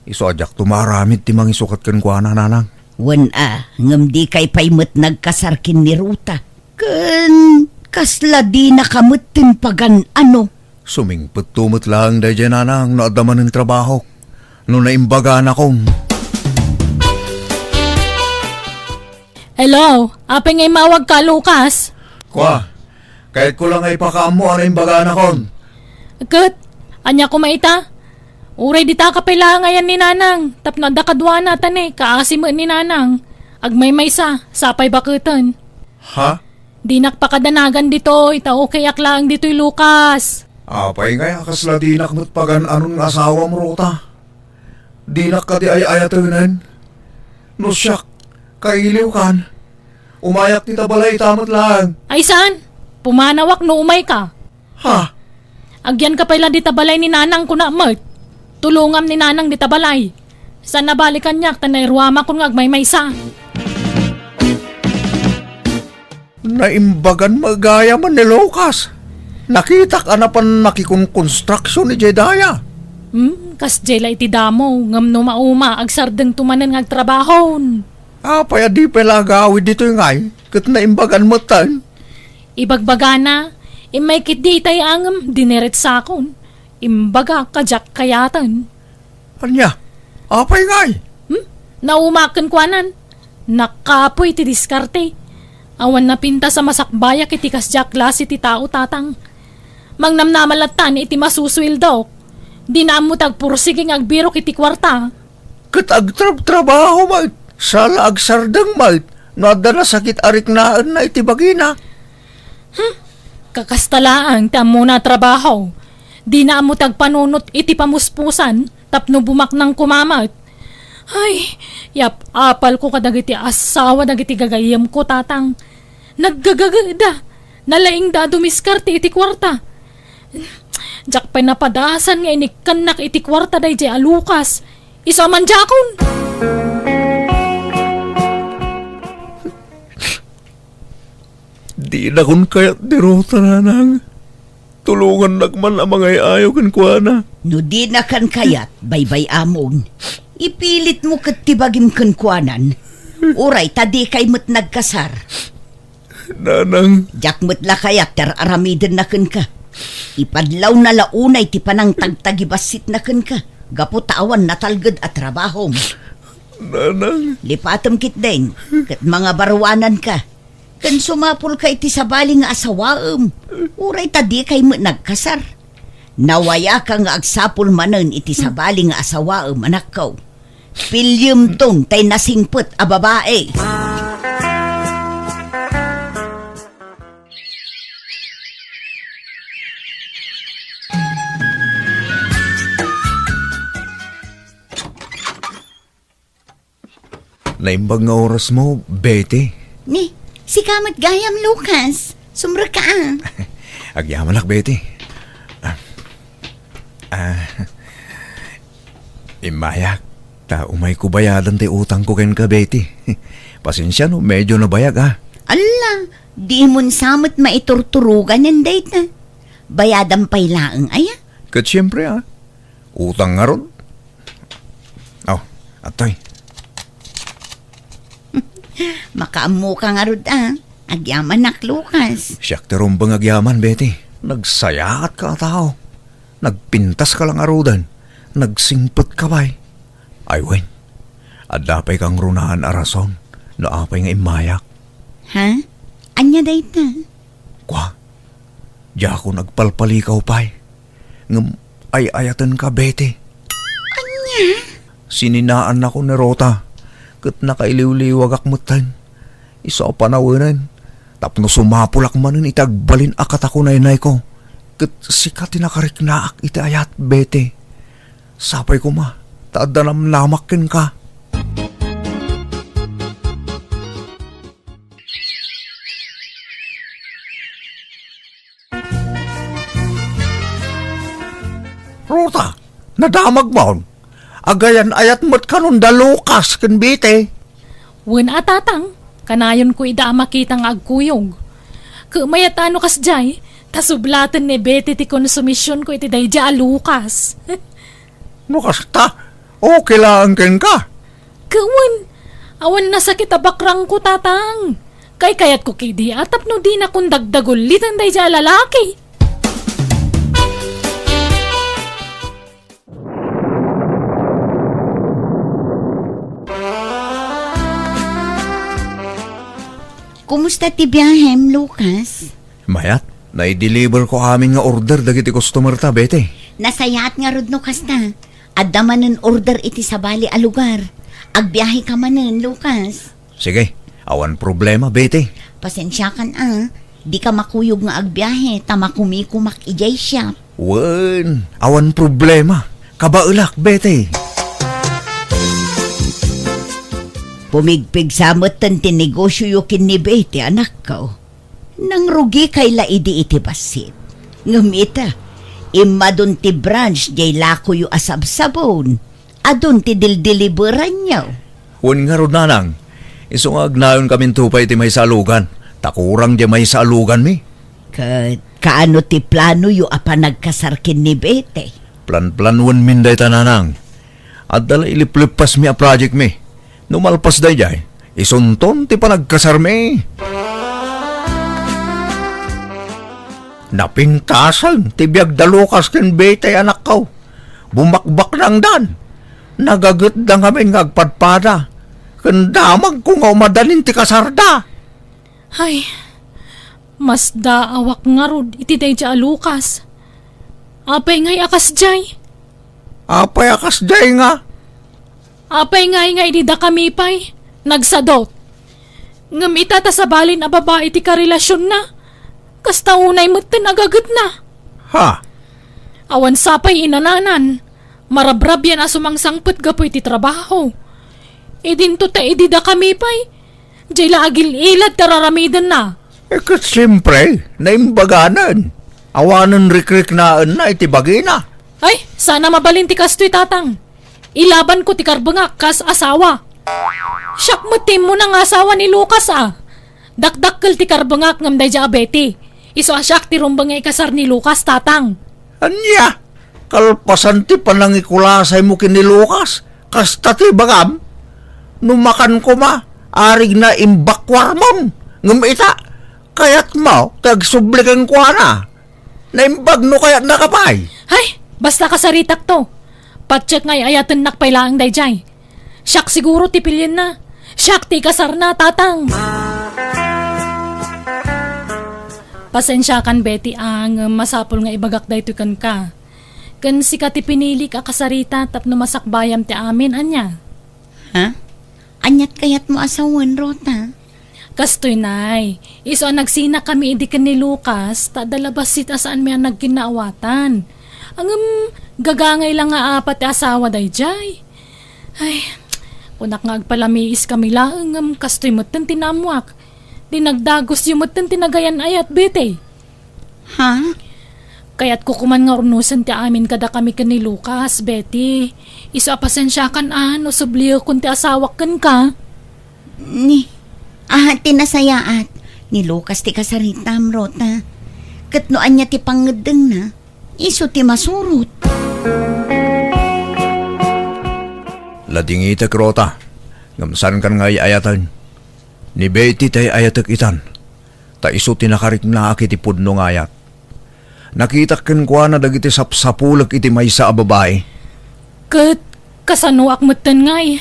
Isu a diakto maaramid ti mangisukat kenkuana, nanang. Wen a, ngem dikay pay met nagkasar ken ni Ruta. Ken kasla dinaka metten pagan-ano? Sumingpetto met laeng daydiay, nanang, no adda manen trabahok. No naimbaganakon. Hello, apay nga immawagka, Lucas? Kua, kayatko la nga ipakaammo a naimbaganakon. Ket, ania koma ita? Uray ditaka pay laeng ayan ni Nanang, tapno adda kaduana ta ne, kaasi met ni Nanang. Agmaymaysa, sapay baketen. Ha? Dinak pakadanagan ditoy, ta okayak laeng ditoy, Lucas. Apay ngay a kasla dinak met pagan-anon nga asawam, Ruta? Dinak kadi ay-ayatenen? No siak, kailiwkan. Umayak dita balay ita met laeng. Ay saan? Pumanawak no umayka. Ha? Agyanka pay la dita balay ni Nanang, kuna met. Tulongam ni Nanang dita balay. Saan a bali kaniak ta nairuamakon nga agmaymaysa. Naimbagan met gayam ni Lucas. Nakitak a napan makikonkonstruction idiay daya. Hmm, kasdiay la iti damo, ngem no mauma, agsardengto manen nga agtrabahon. Apay a di pay la agawid ditoy ngay, ket naimbagan metten? Ibagbagana, immay ketdi itay a ngem diniretsakon. Imbagak a diak kayaten. Ania? Apay ngay? Hmm? Naumaak kenkuanan. Nakapoy ti diskarte. Awan napintas a masakbayak iti kasdiay a klase ti tao, Tatang. Mangnamnama lattan iti masusueldok. Dina ammo ti agpursigi nga agbirok iti kuarta. Ket agtrabtrabaho met, saan la agsardeng met, no adda nasakit a riknaenna iti bagina. Hmm, kakasta laeng ti ammona a trabaho. Dina ammo ti agpanunot iti pamuspusan tapno bumaknang koma met. Ay, yap-apalko kadagiti asawa dagiti gagayyemko, Tatang. Naggagageda. Nalaingda a dumiskarte iti kuarta. Diak pay napadasan nga inikkannak iti kuarta daydiay a Lucas. Isu a mandiakon. Dinakon kayat ni Ruta, Nanang. Tulongannak man a mangay-ayo kenkuana. No dinakan kayat, baybay-amon. Ipilitmo ket ti bagim kenkuanan. Uray ta dikay met nagkasar. Nanang. Diak met la kayat ti ar-aramidenna kenka. Ipadlawna la unay ti panangtagtagibassitna kenka gapu ta awan natalged a trabahom. Nanang. Lipatem ketdin, ket mangabaruananka. Ken sumapulka iti sabali nga asawaem, uray ta dikay met nagkasar. Nawayaka nga agsapul manen iti sabali nga asawaem, anakko. Pilliemton tay nasingpet a babai. Naimbag nga orasmo, Betty. Ni, sika met gayam, Lucas. Sumrekka, a. Agyamanak, Betty. Ah, ah, immayak, ta umayko bayadan ti utangko kenka, Betty. Pasensia no medyo nabayag, a. Alla, dimon sa met maiturturogan dayta. Bayadam pay laeng, aya? Ket siempre, a. Utang ngarud. Oh, atoy. Makaammoka ngarud, a. Agyamanak, Lucas. Siak ti rumbeng agyaman, Betty. Nagsayaatka a tao. Nagpintaska la ngaruden. Nagsingpetka pay. Ay wen, adda pay kangrunaan a rason no apay nga immayak. Ha? Ania dayta? Kua, diakon agpalpalikaw pay. Ngem ay-ayatenka, Betty. Ania? Sininaannako ni Rota, ket nakailiwliwagak metten. Isu a panawenen, tapno sumapulak manen iti agbalin a katakunaynayko, ket sika ti nakariknaak iti ayat, Betty. Sapay koma, ta adda namnamak kenka. Rota, nadamagmon. Agayan-ayat met kanon da Lucas ken Betty. Wen a, Tatang, kanayonko ida a makita nga agkuyog. Ket mayat a no kasdiay, ta sublaten ni Betty ti konsumisionko iti daydiay a Lucas. No kasta, okay laeng kenka. Ket wen, awan nasakit a bakrangko, Tatang. Kaykayatko ketdi a tapno dinakon dagdaguliten daydiay a lalaki. Kumusta ti biahem, Lucas? Mayat, naideliverko amin nga order dagiti customerta, Betty. Nasayaat ngarud no kasta. Adda manen order iti sabali a lugar. Agbiaheka manen, Lucas. Sige, awan problema, Betty. Pasensiakan a, dika makuyog nga agbiahe ta makumikumak idiay shop. Wen, awan problema. Kabaelak, Betty. Pumigpigsa metten ti negosioyo ken ni Betty, anakko. Nangrugikay la idi iti bassit. Ngem ita, immadun ti branch diay lakoyo a sabsabon. Adun ti dildiliberanyo. Wen ngarud, nanang, isu nga agnayonkami pay iti maysa a lugan, ta kurang diay maysa a luganmi. Ket kaano ti planoyo a panagkasar ken ni Betty? Planplanwenmin dayta, nanang. Adda la iliplippasmi a projectmi. No malpas daydiay, isunton ti panagkasarmi. Napintasen ti biag da Lucas ken Betty, anakko. Bumakbaknangdan. Nagagetda ngamin nga agpadpada. Ken damagko nga umadanin ti kasarda. Ay, masdaawak ngarud iti daydiay a Lucas. Apay ngay a kasdiay? Apay a kasdiay nga? Apay ngay nga idi dakami pay, nagsadot? Ngem ita ta sabalin a babai ti karelasionna, kasta unay metten agagetna. Ha? Awan sapay inananan, marabrabian a sumangsangpet gapu iti trabaho. Idinto ta idi dakami pay, diay la agil-ilad ti ar-aramidenna. Eh, ket siempre, naimbaganen. Awanen rikriknaenna iti bagina. Ay, saan a mabalin ti kastoy, Tatang. Ilabanko ti karbengak kas asawa. Siak met ti immuna nga asawa ni Lucas a. Dakdakkel ti karbengak ngem daydiay a Betty. Isu a siak ti rumbeng nga ikasar ni Lucas, Tatang. Ania? Kalpasan ti panangikulasaymo ken ni Lucas, kasta ti ibagam? No makan koma, arigna imbakkuarmon. Ngem ita, kayatmo ti agsubli kenkuana. Naimbag no kayatna ka pay. Ay, basta kasaritakto. Patiek nga ay-ayatennak pay laeng daydiay. Siak siguro ti pilienna. Siak ti ikasarna, Tatang. Pasensiakan, Betty, a ngem masapul nga ibagak daytoy kenka. Ken sika ti pinilik a kasarita tapno masakbayam ti amin, ania? Ha? Aniat kayatmo a sawen, Rota? Kastoy, Nay. Isu a nagsinakami idi ken ni Lucas, ta adda labassit a saanmi a nagkinnaawatan. Ngem, gagangay la nga apat ti asawa daydiay. Ay, kunak nga agpalamiiskami laeng, ngem kastoy metten ti naammoak. Dinagdagusyo metten ti nagayan-ayat, Betty. Ha? Kayatko koman nga urnosen ti amin kadakami ken ni Lucas, Betty. Isu a pasensiakan a no subliekon ti asawak kenka. Ni, ah, ti nasayaat, ni Lucas ti kasaritam, Rota. Ket no ania ti pangngeddengna, isu ti masurot. Ladingitek, Rota, ngem saankan nga ay-ayaten. Ni Betty ti ay-ayatek itan, ta isu ti nakariknaak iti pudno nga ayat. Nakitak kenkuana dagiti sapsapulek iti maysa a babai. Ket kasanoak metten ngay?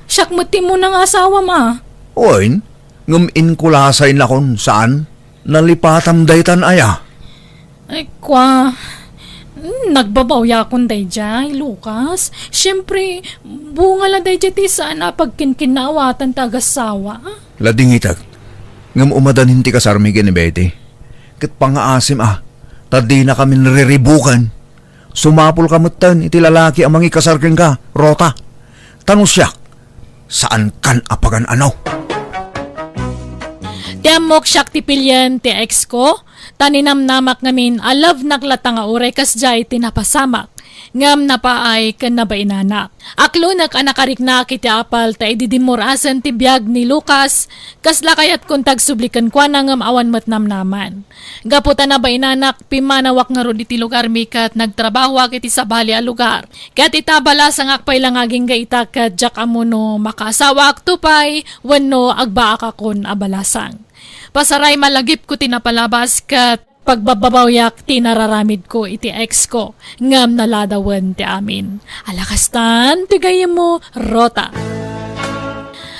Siak met ti immuna nga asawam a. Wen, ngem inkulasay nakon, saan? Nalipatam daytan aya? Ay, kua, nagbabawyakon daydiay, Lucas. Siempre, bunga la daydiay ti saan a pagkinkinnaawatan ti agassawa. Ladingitek, ngem umadanin ti kasarmi ken ni Betty. Ket pangngaasim a, ta dinakamin riribuken. Sumapulka metten iti lalaki a mangikasar kenka, Rota. Ta no siak, saankan a pagan-ano. Ti ammok, siak ti pilien ti ex ko, ta ninamnamak ngamin a lovenak latta nga uray kasdiay ti napasamak, ngem napaay ken nabainanak. Aklonek a nakariknaak iti apal ta idi dimmurasen ti biag ni Lucas, kasla kayatkon ti agsubli kenkuana ngem awan met namnaman. Gapu ta nabainanak, pimmanawak ngarud iti lugarmi ket nagtrabahoak iti sabali a lugar. Ket ita, balasangak pay la nga agingga ita ket diak ammo no makaasawaakto pay wenno agbaakakon a balasang. Pasaray, malagipko ti napalabas ket pagbababawyak ti nararamidko iti ex ko ngem naladawen ti amin. Ala kastan ti gayyemmo, Rota.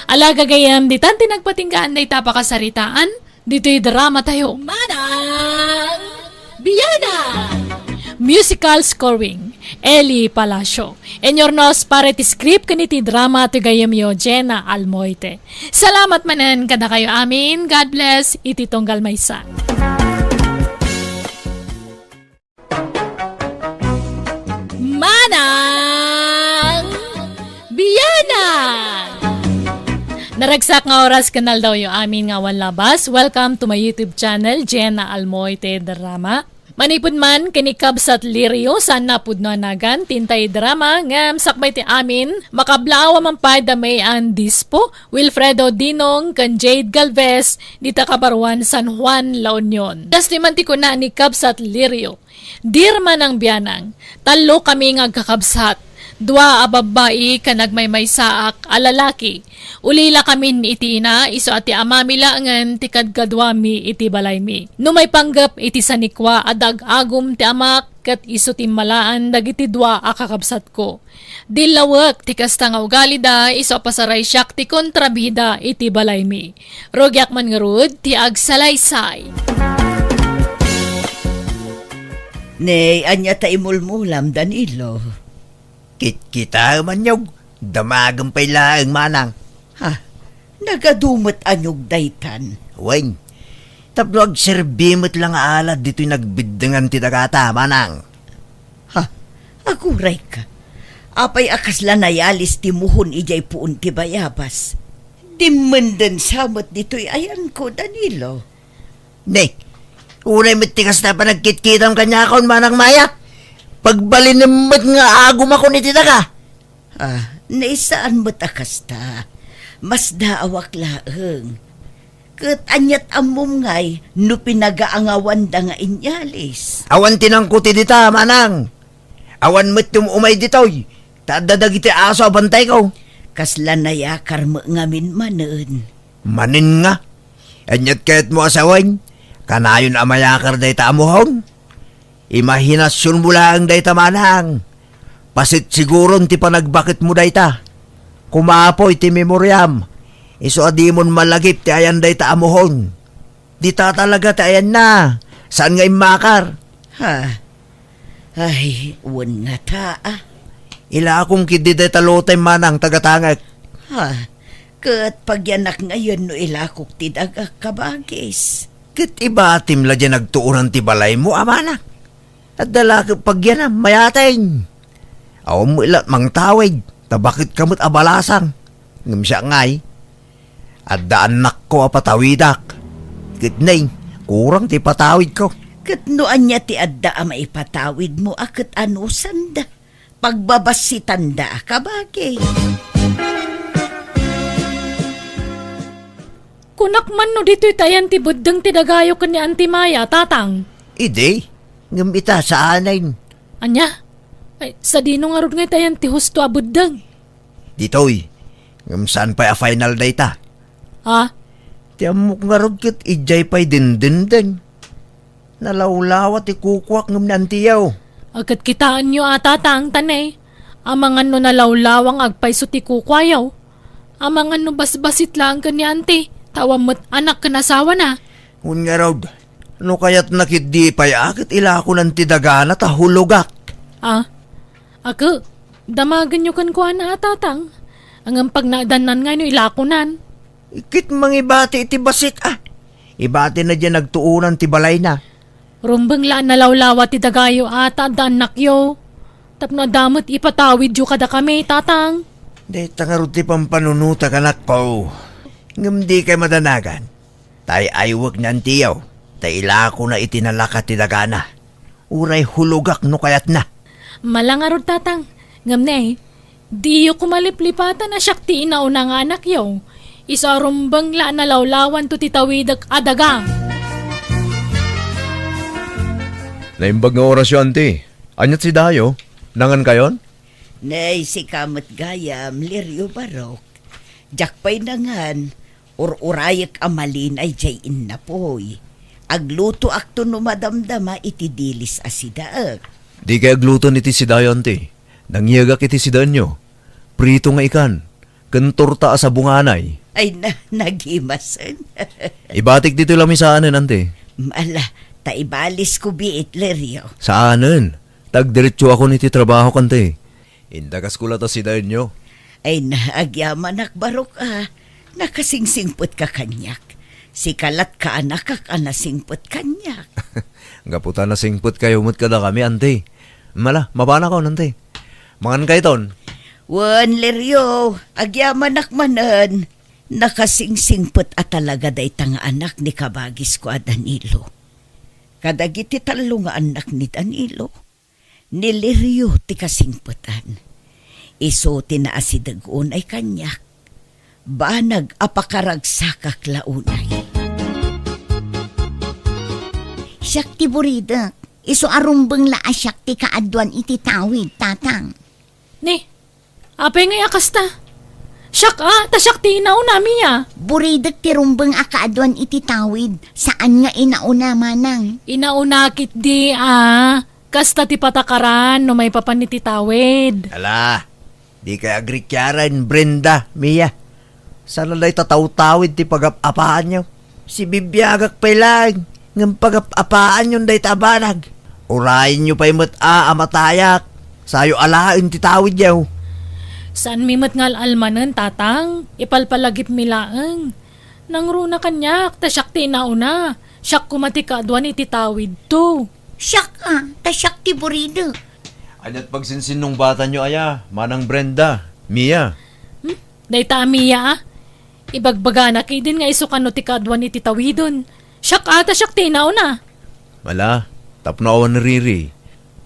Ala gagayyem, ditan ti nagpatinggaan dayta a pakasaritaan ditoy drama tayo. Manang Biana! Musical scoring, Eli Palacio. Inurnos para iti script ken iti drama ti gayyemyo, Jenna Almoite. Salamat manen kadakayo amin. God bless iti tunggal maysa. Manang Biana! Naragsak nga oras ken aldawyo amin nga awan labas. Welcome to my YouTube channel, Jenna Almoite Drama. Manipud man ken ni Kabsat Lirio, saan a pudno a nagan ti intay drama, ngem sakbay ti amin, makablaaw a man pay da May Ann Dispo, Wilfredo Dinong, ken Jade Galvez, dita kabaruan San Juan, La Union. Kastoy man ti kuna ni Kabsat Lirio, "Dear Manang Bianang, tallo kami nga agkakabsat, dua a babbai ken agmaymaysaak a lalaki. Ulila kamin iti ina, isu a ti amami laengen ti kadkaduami iti balaymi. No maipanggep iti sanikua, adda ag-agum ti amak ket isu ti immalaan dagiti dua a kakabsatko. Dillawek ti kasta nga ugalida, isu a pasaray siak ti kontrabida iti balaymi. Rugiak man ngarud ti agsalaysay." Ni, ania ta imulmulam, Danilo? Kitkitaem, anyog. Damagem pay laeng, manang. Ha? Nagadu met anyog daytan? Wen, tapno agserbi met la nga alad ditoy nagbiddengan ti dagata, manang. Ha? Agurayka. Apay a kasla nayalis ti muhon idiay puon ti bayabas? Dimmenden sa met ditoy ayanko, Danilo. Ne, uray met ti kasta panagkitkitam kaniakon, manang mayat. Pagbalinem met nga agumakon iti daga. Ah, naisaan met a kasta. Masdaawak laeng. Ket aniat ammom ngay no pinagaangawanda nga inyalis? Awan ti nangkuti dita, manang. Awan met ti um-umay ditoy, ta adda dagiti aso a bantayko. Kasla nayakar met ngamin manen. Manen nga? Aniat kayatmo a sawen? Kanayon a mayakar dayta a muhon? Imahinasionmo laeng dayta, manang. Pasitsiguron ti panagbaketmo dayta. Kumapoy ti memoriam. Isu a dimon malagip ti ayan dayta a muhon. Dita talaga ti ayanna. Saan nga immakar? Ha? Ay, wen ngata, a. Ilakom ketdi dayta lotay, manang, tagatangek. Ha? Ket pagyanak ngayen no ilakok ti dagak, kabagis. Ket ibatim la diay nagtuonan ti balaymo, a manang. Adda la ket pagyanam, mayateng. Awan met la mangtawid, ta baket ka met a balasang. Ngem siak ngay, adda annakko a patawidak. Ket nay, kurang ti patawidko. Ket no ania ti adda a maipatawidmo a ket anusanda? Pagbabassitanda a kabagi. Kunak man no ditoy ti ayan ti beddeng ti dagayo ken ni Auntie Maya, tatang. Idi, ngem ita, saanen. Ania? Ay, sadino ngarud nga ita ayan ti husto a beddeng? Ditoy, ngem saan pay a final dayta? Ha? Ti ammok ngarud ket idiay pay dindindeng. Nalawlawa ti kukuak ngem ni Antiyaw. A, ket kitaenyo a, tatang, tanay. Amangan no nalawlawa nga agpayso ti kukuayo. Amangan no basbasit laeng ken ni Anti, ta awan met anak ken asawana. Wen ngarud, no kayatna ketdi pay a ket ilakonan ti dagana ta hulogak. A, a, ket damagenyo kenkuana a, tatang. Ngem pagnaedannan ngay no ilakonan. Ket mangibati iti bassit a. Ibatina diay nagtuonan ti balayna. Rumbeng la a nalawlawa ti dagayo a ta adda annakyo. Tapno adda met ipatawidyo kadakami, tatang. Dayta ngarud ti pampanunotak, anakko. Ngem dikay madanagan. Ta ay-aywek ni Antiyaw, ta ilakona iti nalaka ti dagana. Uray hulogak no kayatna. Mala ngarud, tatang. Ngem ne, diyo koma liplipatan a siak ti inauna nga anakyo. Isu a rumbeng la a nalawlawanto ti tawidek a daga. Naimbag nga orasyo, anti. Aniat si Dayo? Nangankayon? Nay, sika met gayam, Lirio Barok. Diak pay nangan, ur-urayek a malinay diay innapoy. Aglutoakto no madamdama iti dilis a sidaek. Dikay agluton iti sidayo, anti. Nangyegak iti sidaenyo. Prito nga ikan, ken torta a sabunganay. Ay na, nagimasen. Ibatik ditoy lamisaanen, anti. Ala, ta ibalisko biit, Lirio. Saanen. Tagdiretsoakon iti trabahok, anti. Indagasko la ta sidaenyo. Ay na, agyamanak, Barok a. Nakasingsingpetka kaniak. Sika lat kaanakak a nasingpet kaniak. Gapu ta nasingpetkayo met kadakami, anti. Mala, mapanakon, anti. Mangankayton. Wen, Lirio, agyamanak manen. Nakasingsingpet a talaga dayta nga anak ni kabagisko a Danilo. Kadagiti tallo nga annak ni Danilo, ni Lirio ti kasingpetan. Isu ti naasideg unay kaniak. Banag a pakaragsakak la unay. Siak ti buridek. Isu a rumbeng la a siak ti kaaduan iti tawid, tatang. Ni, apay ngay a kasta? Siak a, ta siak ti inauna, Mia. Buridek ti rumbeng a kaaduan iti tawid, saan nga inauna, manang. Inauna ketdi a, kasta ti patakaran no maipapan iti tawid. Ala, dikay agrikiaren, Brenda, Mia. Saan a dayta tawtawid ti pagap-apaanyo? Sibibiagak pay laeng, ngem pagap-apaanyon dayta a banag. Urayenyo pay met a, a matayak, sayo alaen ti tawidyo. Saanmi met nga al-almanen, tatang. Ipalpalagipmi laeng. Nangruna kaniak, ta siak ti inauna. Siak koma ti kaaduan iti tawidto. Siak a, ta siak ti buridek. Aniat pagsinsinnungbatanyo aya, Manang Brenda, Mia? Hmm? Dayta a Mia a? Ibagbagana ketdin nga isu kano ti kaaduan iti tawiden. Siak a, ta siak ti inauna. Mala, tapno awan riri,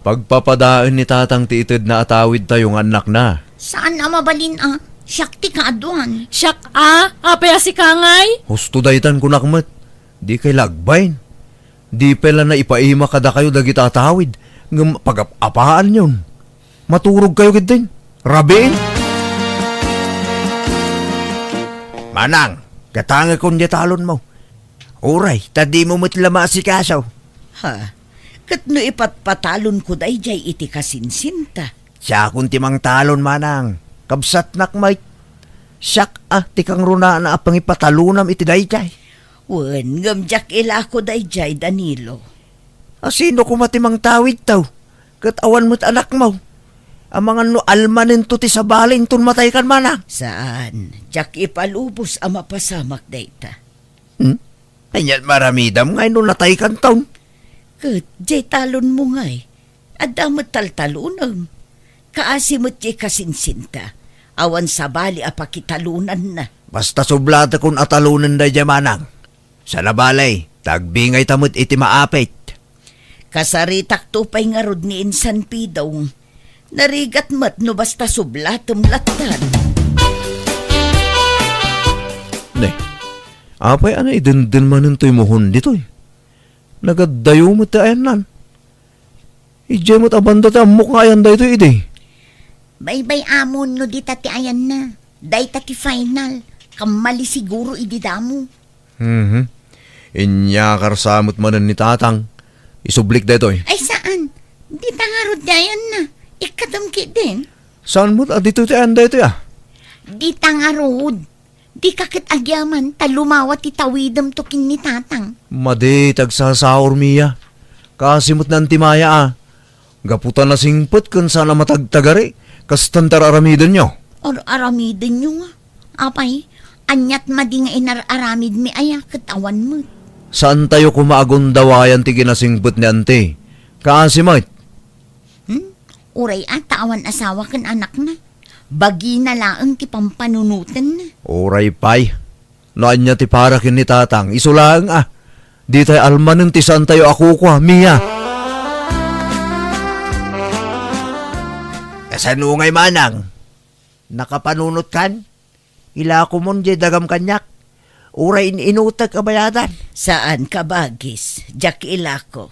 pagpapadaen ni tatang ti itedna a tawidtayo nga annakna. Saan a mabalin a, siak ti kaaduan. Siak a, apay a sika ngay? Husto daytan kunak met. Dikay la agbain. Di pay la naipaima kadakayo dagita a tawid, ngem pagap-apaanyon. Maturogkayo ketdin. Rabiin. Manang, gatangekon diay talonmo. Uray, ta dimo met la maasikaso. Ha? Ket no ipatpatalonko daydiay iti kasinsinta? Siakon ti mangtalon, manang. Kabsatnak met. Siak a ti kangrunaan a pangipatalonam iti daydiay. Wen, ngem diak ilako daydiay, Danilo. A, sino koma ti mangtawidto? Ket awan met anakmo. Amangan no almanento ti sabali inton mataykan, manang? Saan, diak ipalubos a mapasamak dayta. Hmm? Anian maramidam ngay no nataykanton? Ket diay talonmo ngay, adda met taltalonem. Kaasi met diay kasinsinta, awan sabali a pakitalonanna. Basta sublatekon a talonen daydiay, manang. Sana balay, ta agbingayta met iti maapit. Kasaritakto pay ngarud ni insan Pidong. Narigat met no basta sublatem lattan. Ne, apay a naidenden manen toy mohon ditoy? Nagaddayo met ti ayannan. Idiay met a banda ti ammok nga ayan daytoy idi. Baybay-amon no dita ti ayanna. Dayta ti final. Kammali siguro idi damo. Mhm. Inyakar sa met manen ni Tatang. Isublik daytoy. Ay, saan. Dita ngarud ti ayanna. Ikkatem ketdin. Saan met a ditoy ti ayan daytoy, a? Dita ngarud. Dika ket agyaman ta lumawa ti tawidemto ken ni Tatang. Madi ti agsasaur, Mia. Kaasi met ni Anti Maya, a. Gapu ta nasingpet ken saan a matagtagari, kastan ti ar-aramidenyo. Ar-aramidenyo nga? Apay, aniat madi nga inar-aramidmi aya ket awan met? Saantayo koma a gundawayan ti kinasingpet ni Anti. Kaasi met. Hmm? Uray a ta awan asawa ken anakna. Bagina laeng ti pampanunotenna. Uray pay. No ania ti para ken ni Tatang, isu laeng a. Ditay almanen ti saantayo a kukua, Mia. Kasano ngay, manang? Nakapanunotkan? Ilakomon diay dagam kaniak. Uray in-inutek a bayadan. Saan, kabagis. Diak ilako.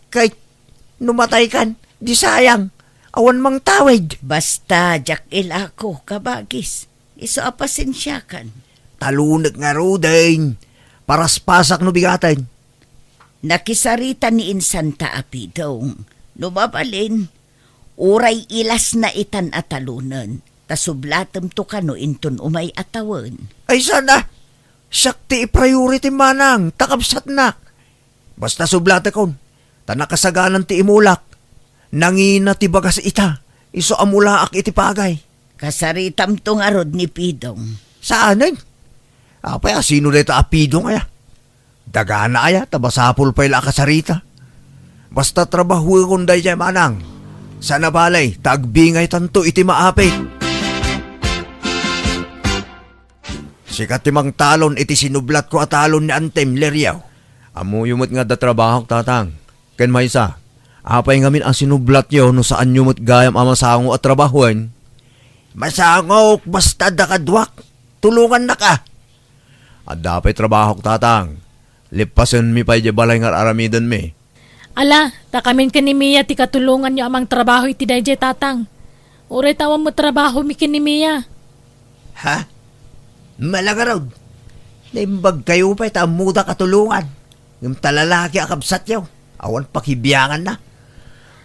Ket no mataykan, di sayang, awan mangtawid. Basta, diak ilako, kabagis. Isu a pasensiakan. Talonek ngaruden, paraspasak no bigaten. Nakisarita ni insanta a Pidong. No mabalin, uray ilasna itan a talonen, ta sublatemto kano inton umay a tawen. Ay, saan a? Siak ti i-priority, manang, ta kabsatnak. Basta sublatekon, ta nakasaganan ti imulak. Nangina ti bagas ita, isu a mulaak iti pagay. Kasaritamto ngarud ni Pidong. Saanen? Apay a sino dayta a Pidong aya? Dagana aya, ta masapul pay la a kasarita. Basta trabahuekon daydiay, manang. Sana balay, ta agbingaytanto iti maapit. Sika ti mangtalon iti sinublatko a talon ni Antem, Lirio. Ammoyo met nga adda trabahok, Tatang. Ken maysa, apay ngamin a sinublatyo no saanyo met gayam a masango a trabahoen? Masangok, basta adda kaduak. Tulongannak a. Adda pay trabahok, Tatang. Lippasenmi pay diay balay nga ar-aramidenmi. Ala, ta kamin ken ni Mia ti katulonganyo a mangtrabaho iti daydiay, Tatang. Uray ta awan met trabahomi ken ni Mia. Ha? Mala ngarud. Naimbagkayo pay ta ammoda katulongan. Ngem ta lalaki a kabsatyo, awan pakibianganna.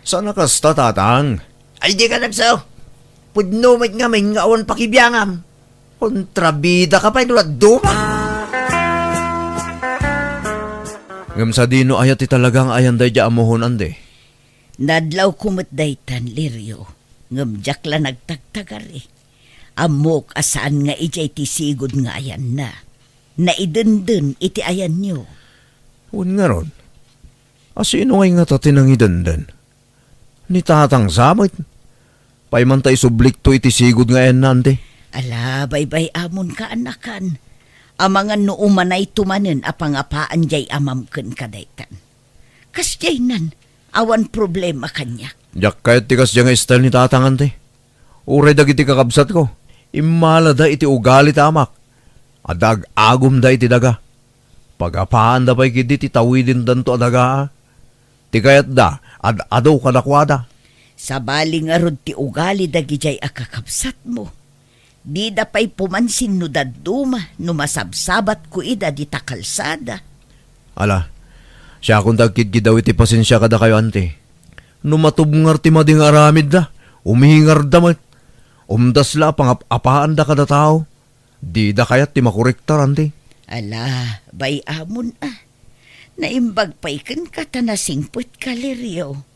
Saan a kasta, Tatang? Ay, dika nagsaw. Pudno met ngamin nga awan pakibiangam. Kontrabidaka pay no dadduma. Ngem sadino aya ti talaga nga ayan daydiay a mohon, Ante? Nadlawko met daytan, Lirio, ngem diak la nagtagtagari. Ammok a saan nga idiay ti sigud nga ayanna. Naidenden iti ayanyo. Wen ngarud, a sino ngay ngata ti nangidenden? Ni Tatang sa met. Pay man ta isublikto iti sigud nga ayanna, Ante. Ala, baybay-amonka, anakan. Amangan no umanayto manen a pangapaan diay amam kenka daytan. Kasdiaynan, awan problema kaniak. Diak kayat ti kasdiay nga style ni Tatang, Ante. Uray dagiti kakabsatko, immalada iti ugali ti amak. Adda ag-agumda iti daga. Pagapaanda pay ketdi ti tawidendanto a dagaa. Ti kayatda, ad-adu kadakuada. Sabali ngarud ti ugali dagidiay a kakabsatmo. Dida pay pumansin no dadduma no masabsabatko ida dita kalsada. Ala, siakon ti agkidkidaw iti pasensia kadakayo, Ante. No matubngar ti madi nga aramidda, umingarda met. Umdas la a pangap-apaanda kada tao. Dida kayat ti makorektar, Ante. Ala, bay-amon a. Naimbag pay kenka ta nasingpetka, Lirio.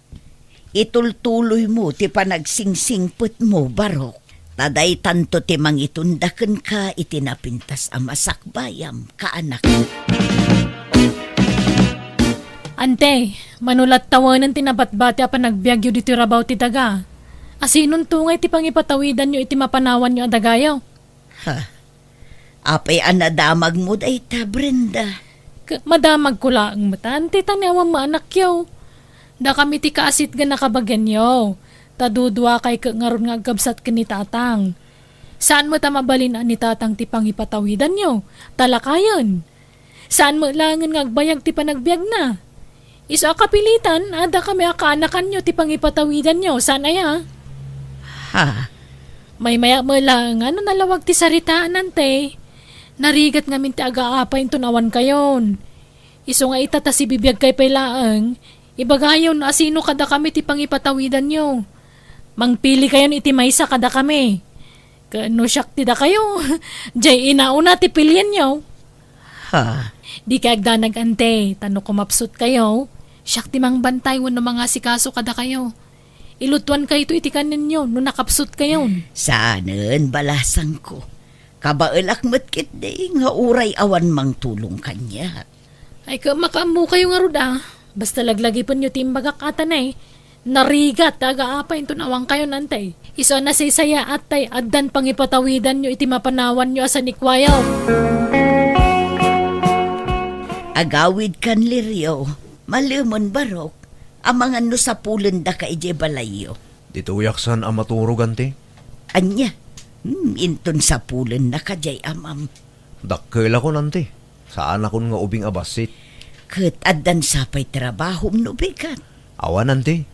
Itultuloymo ti panagsingpetmo, Barok. Ta daytanto ti mangitunda kenka iti napintas a masakbayam, kaanak. Ante, mano la't tawanen ti nabatbati a panagbiagyo ditoy rabaw ti daga? Asinonto ngay ti pangipatawidanyo iti mapanawanyo a dagayo? Ha? Apay a nadamagmo dayta, Brenda? K-, madamagko laeng met, Ante, ta ni awan met anakyo. Dakami ti kaasitgan a kabagianyo. Ta duduakay ket ngarud nga agkabsat ken ni Tatang. Saan met a mabalin a ni Tatang ti pangipatawidanyo, ta lakayen. Saan met laengen nga agbayag ti panagbiagna. Isu a kapilitan, adda kami a kaanakanyo ti pangipatawidanyo, saan aya? Ha? Maymayak met laeng a no nalawag ti saritaan, Ante. Narigat ngamin ti agaapay inton awankayon. Isu nga ita ta sibibiagkay pay laeng, ibagayon no asino kadakami ti pangipatawidanyo. Mangpilikayon iti maysa kadakami. Ket no siak ti dakayo, jay inauna ti pilienyo. Ha? Dikay agdanag, Ante, ta no kumapsutkayo, siak ti mangbantay wenno mangasikaso kadakayo. Ilutuankayto iti kanenyo no nakapsutkayon. Saanen, balasangko. Kabaelak met ketdi nga uray awan mangtulong kaniak. Ay, ket makaammokayo ngarud a. Basta laglagipenyo ti imbagak a, Ante. Narigat ti agaapay inton awankayon, Ante. Isu a nasaysayaat tay addan pangipatawidanyo iti mapanawanyo a sanikuayo. Agawidkan, Lirio. Malemen, Barok. Amangan no sapulendaka idiay balayyo. Ditoyak saan a maturog, Ante. Ania? Hmm, inton sapulennaka diay amam. Dakkelakon, Ante. Saanakon nga ubing a bassit. Ket addan sa pay trabahom no bigat? Awan, Ante.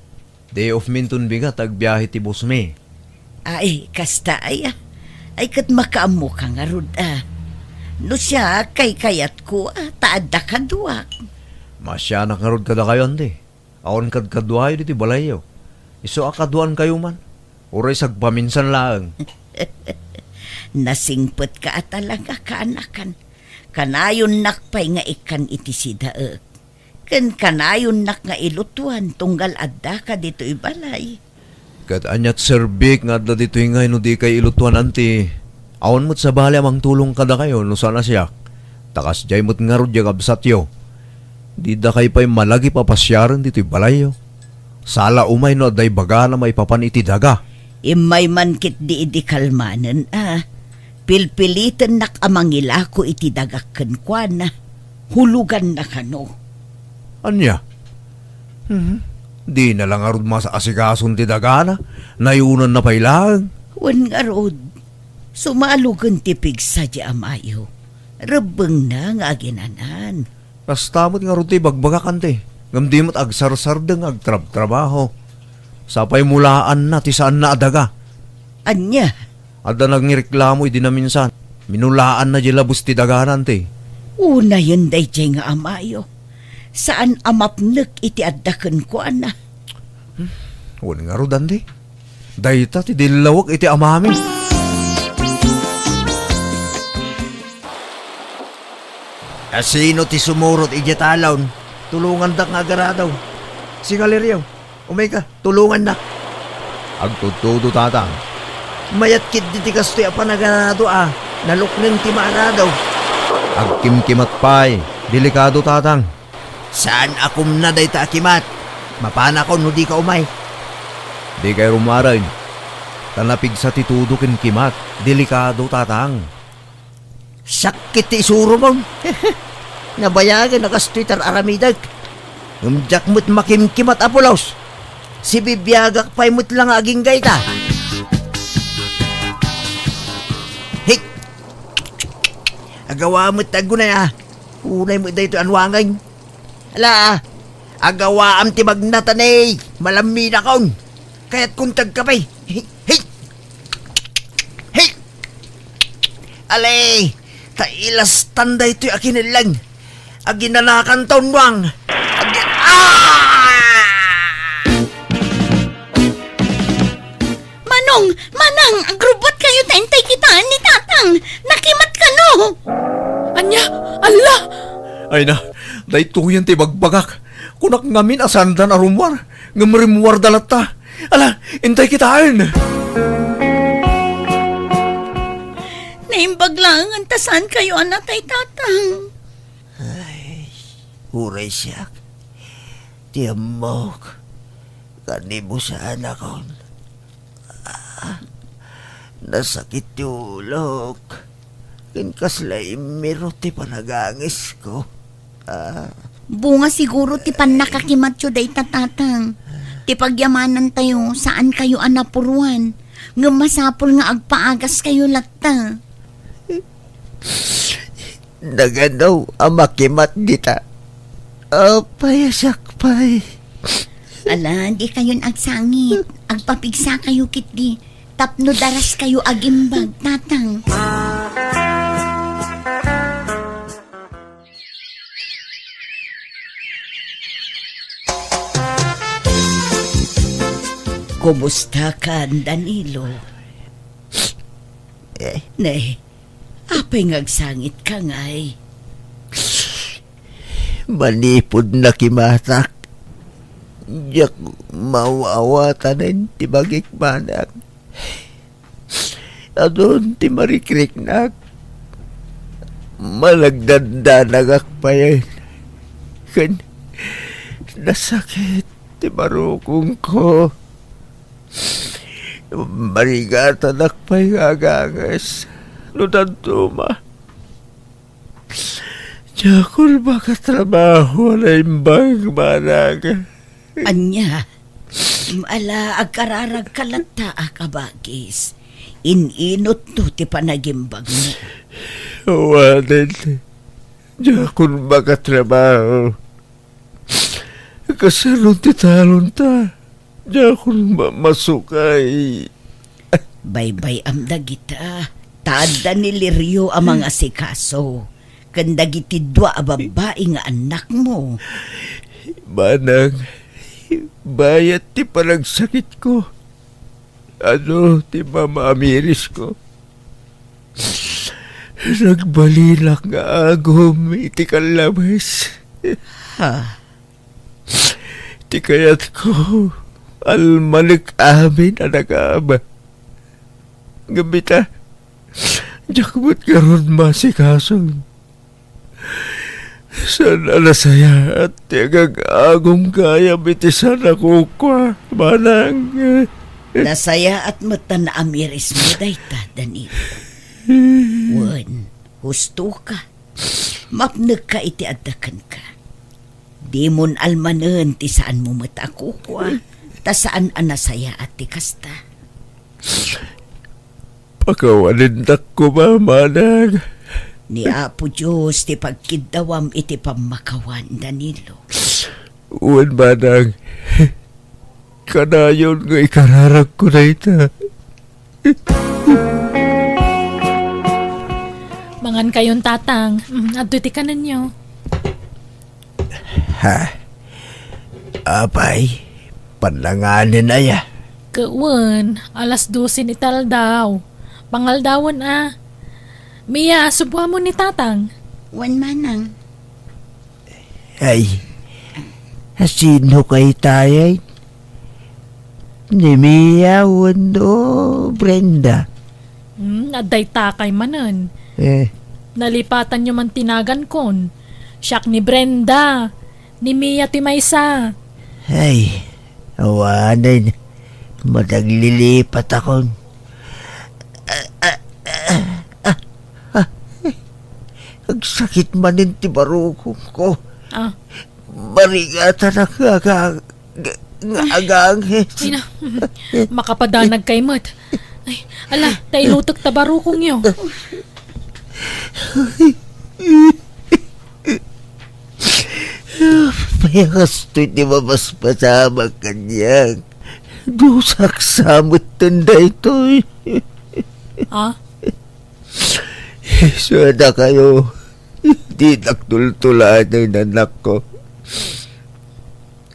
Day off mi inton bigat, agbiahe ti boss mi. Ay, kasta aya. Ay, ket makaammoka ngarud a. No siak, kaykayatko a, ta adda kaduak. Masianak ngarud kadakayo, Ante. Awan kadkaduayo ditoy balayyo. Isu a kaduaankayo man. Uray sagpaminsan laeng. Nasingpetka a talaga, kaanakan. Kanayonnak pay nga ikkan iti sidaek. Ken kanayonnak nga ilutuan tunggal addaka ditoy balay. Ket aniat serbik nga adda ditoy ngay no dikay ilutuan, Ante? Awan met sabali a mangtulong kadakayo no saan a siak. Ta kasdiay met ngarud diay kabsatyo. Didakay pay malagip a pasiaren ditoy balayyo. Sala umay no adda ibagana maipapan iti daga. Immay man ketdi idi kalmanen a. Pilpilitennak a mangilako iti dagak kenkuana. Huloganna kano. Ania? Hmm? Dina la ngarud maasikason ti dagana. Nayunanna pay laeng. Wen ngarud, sumalogen ti pigsa ti amayo. Rebbengna nga aginanan. Kasta met ngarud ti ibagbagak, Ante. Ngem di met agsarsardeng nga agtrabtrabaho. Sapay mulaanna ti saanna a daga. Ania? Adda nangreklamo idi naminsan. Minulaanna diay labes ti dagana, Ante. Unayen daydiay nga amayo. Saan a mapnek iti adda kenkuana. Hmm. Wen ngarud, Ante. Dayta ti dillawek iti amami. Asino ti sumurot idiay talon? Tulongandak nga agarado. Sika, Lirio, umayka, tulongannak. Agtudtudo, Tatang. Mayat ketdi ti kastoy a panagarado a nalukneng ti maarado. Agkimkimat pay. Delikado, Tatang. Saan a kumna dayta a kimat. Mapanakon no dika umay. Dikay rumaren. Ta napigsa ti tudo ken kimat. Delikado, Tatang. Sakit ti isuromon. Nabayagen a kastoy ti ar-aramidek. Ngem diak met makimkimat a pulos. Sibibiagak pay met la nga agingga ita. Hik! Agawa met ti aggunay a. Unay met daytoy a nuangen. Ala, agawaam ti bagna ta ne, malamminakon. Kayatkon ti agkape. Hi, hi, hi. Ale, ta ilastan daytoy a kinelleng. Aginanakan ta unnuang. Agi-, ah! Manong, Manang, agrubbuat kayo ta intay kitaan ni Tatang. Nakimat kano. Ania? Alla! Ay na, daytoyen ti ibagbagak. Kunak ngamin a saanda a rummuar, ngem rimmuarda latta. Ala, intay kitaen! Naimbag laengen ta saankayo a natay, Tatang. Ay, uray siak. Ti ammok, kanibusaanakon. Ah, nasakit ti ulok. Ken kasla immiro ti panagangesko. Ah. Bunga siguro ti pannakakimatyo dayta, Tatang. Ti pagyamanantayo, saankayo a napuruan. Ngem masapul nga agpaagaskayo latta. Nagano a makimat dita? Apay a siak pay? Ala, dikayon agsangit. Agpapigsakayo ketdi. Tapno daraskayo agimbag, Tatang. Kumusta ka, Danilo? Eh. Ne, apay nga agsangit ka ngay? Manipud nakimatak, diak maaw-awatanen ti bagik, manang. Adun ti marikriknak. Managdandanagak payen. Ken nasakit ti barukongko. Marigatanak pay nga aganges no dadduma. Diakon makatrabaho a naimbag, manang. Ania? Ala, agkararagka latta a kabagis. In-inutto ti panagimbagmo. Awanen, diakon makatrabaho. Kasano ti talonta? Diakon ma-, masukay. Baybay-am dagita. Ta adda ni Lirio a mangasikaso ken dagiti dua a babbai nga annakmo. Manang, bayat ti panagsakitko. Adu ti mamaamirisko. Nagbalinak nga agum iti kallabes. Ha? Ti kayatko, almanek amin a nakaaba. Ngem ita, diak met ngarud maasikaso. Saan a nasayaat ti agag-agum gayam iti saan a kukua, manang. Nasayaat met ta naamirismo dayta, Danilo. Wen, hustoka. Mapnekka iti adda kenka. Dimon almanen ti saanmo met a kukua, ta saan a nasayaat ti kasta. Pakawanendak koma, manang. Ni Apo Dios ti pagkiddawam iti pammakawan, Danilo. Wen, manang. Kanayon nga ikararagko dayta. Mangankayon, Tatang. Mm, adtoy ti kanenyo. Ha? Apay, pannanganen aya? Ket wen, alas dose iti aldaw. Pangaldawen a. Mia, subuamon ni Tatang. Wen, manang. Ay, sino kay tayo? Ni Mia wenno Brenda? Hmm, adda itakay manen. Eh. Nalipatanyo man ti nagankon. Siak ni Brenda, ni Mia ti maysa. Ay, awanen, madaglilipat akon. Ah, ah, ah, ah, ah. Agsakit manen ti barukongko. Ah. Marigatanak nga aga-, nga, nga aganges. Ay na, makapadanag kay met. Ay, ala, ta inutek ta barukongyo. Apay a kastoy ti mapaspasamak kaniak? Dios, aksamet ten daytoy. Ah? Isu a dakayo, dinak tultulaen, annakko.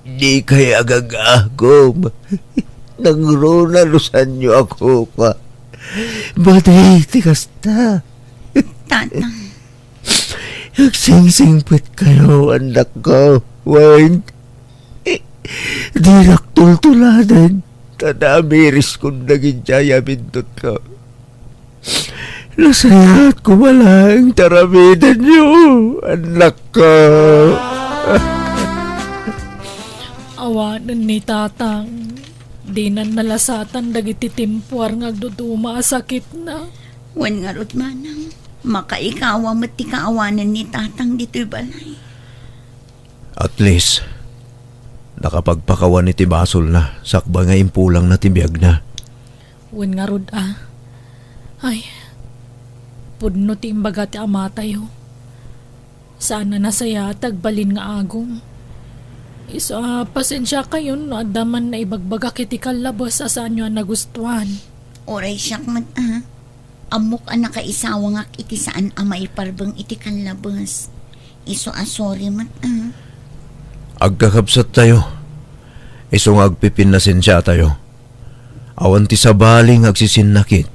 Dikay agagagum. Nangruna no saanyo a kukua. Madi ti kasta. Tatang. Agsingsingpetkayo, annakko, wen? Eh, dinak tultuladen, ta naamiriskon dagidiay a bindutko. Nasayaat koma laeng ti aramidenyo, annakko. Awanen ni Tatang, dinan nalasatan dagiti timpuar nga agduduma a sakitna. Wen ngarud, manang, makaikawa met ti kaawanen ni Tatang ditoy balay. At least, nakapagpakawan iti basolna sakbay nga impulangna ti biagna. Wen ngarud a. Ay, pudno ti imbaga ti amatayo. Saan a nasayaat ti agbalin nga agum. Isu a pasensiakayon no adda man naibagbagak iti kallabes a saanyo a nagustuan. Uray siak met a. Ammok a nakaisawangak iti saan a maiparbeng iti kallabes. Isu a sorry met a. Agkakabsattayo. Isu nga agpipinnasensiatayo. Awan ti sabali nga agsisinnakit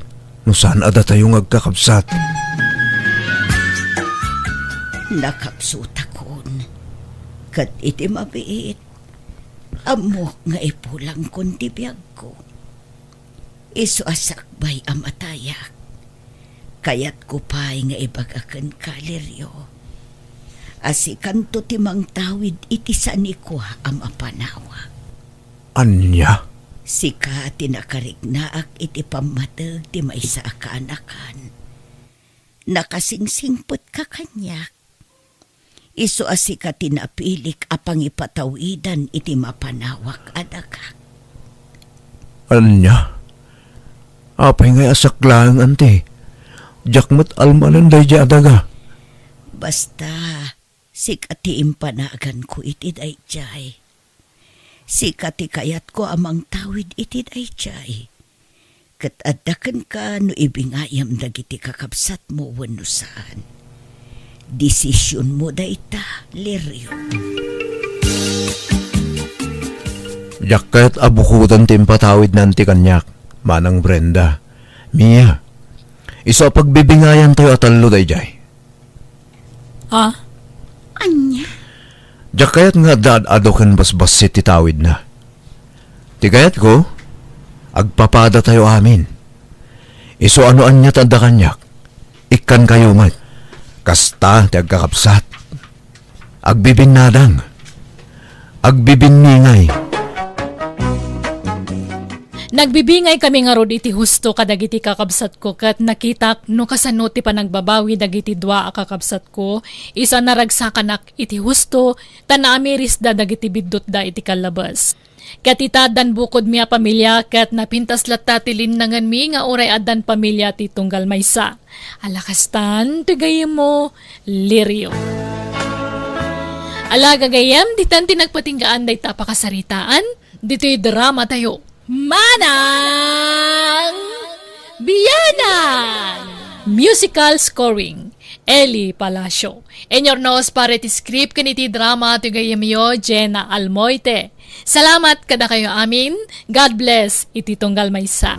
no saan a datayo nga agkakabsat. Nakapsutakon. Ket iti mabiit, ammok nga ipulangkon ti biagko. Isu a sakbay a matayak, kayatko pay nga ibaga kenka, Lirio, a sikanto ti mangtawid iti sanikua a mapanawak. Ania? Sika ti nakariknaak iti pammateg ti maysa a kaanakan. Nakasingsingpetka kaniak. Isu a sika ti napilik a pangipatawidan iti mapanawak a daga. Ania? Apay ngay a siak laeng, anti? Diak met almanen daydiay a daga. Basta, sika ti impanaganko iti daydiay. Sika ti kayatko a mangtawid iti daydiay. Ket adda kenka no ibingayam dagiti kakabsatmo wenno saan. Desisionmo dayta, Lirio. Diak kayat a bukoden ti impatawidna anti kaniak, Manang Brenda. Mia, isu a pagbibingayantayo a tallo daydiay. Ah? Ania? Diak kayat nga adda ad-adu ken basbassit ti tawidna. Ti kayatko, agpapadatayo amin. Isu a no ania ti adda kaniak, ikkankayo met. Kasta ti agkakabsat. Agbibinnadang. Agbibinningay. Nagbibingaykami ngarud iti husto kadagiti kakabsatko ket nakitak no kasano ti panagbabawi dagiti dua a kakabsatko, isu a naragsakanak iti husto ta naamirisda dagiti biddutda iti kallabes. Ket ita, addan bukodmi a pamilia ket napintas latta ti linnangenmi nga uray addan pamilia ti tunggal maysa. Ala kastan ti gayyemmo, Lirio. Ala gagayyem, ditan ti nagpatinggaan dayta a pakasaritaan ditoy dramatayo. Manang Biyanan! Musical scoring, Eli Palacio. Inurnos para iti script ken iti drama ti gayyemyo, Jenna Almoite. Salamat kadakayo amin. God bless iti tunggal maysa.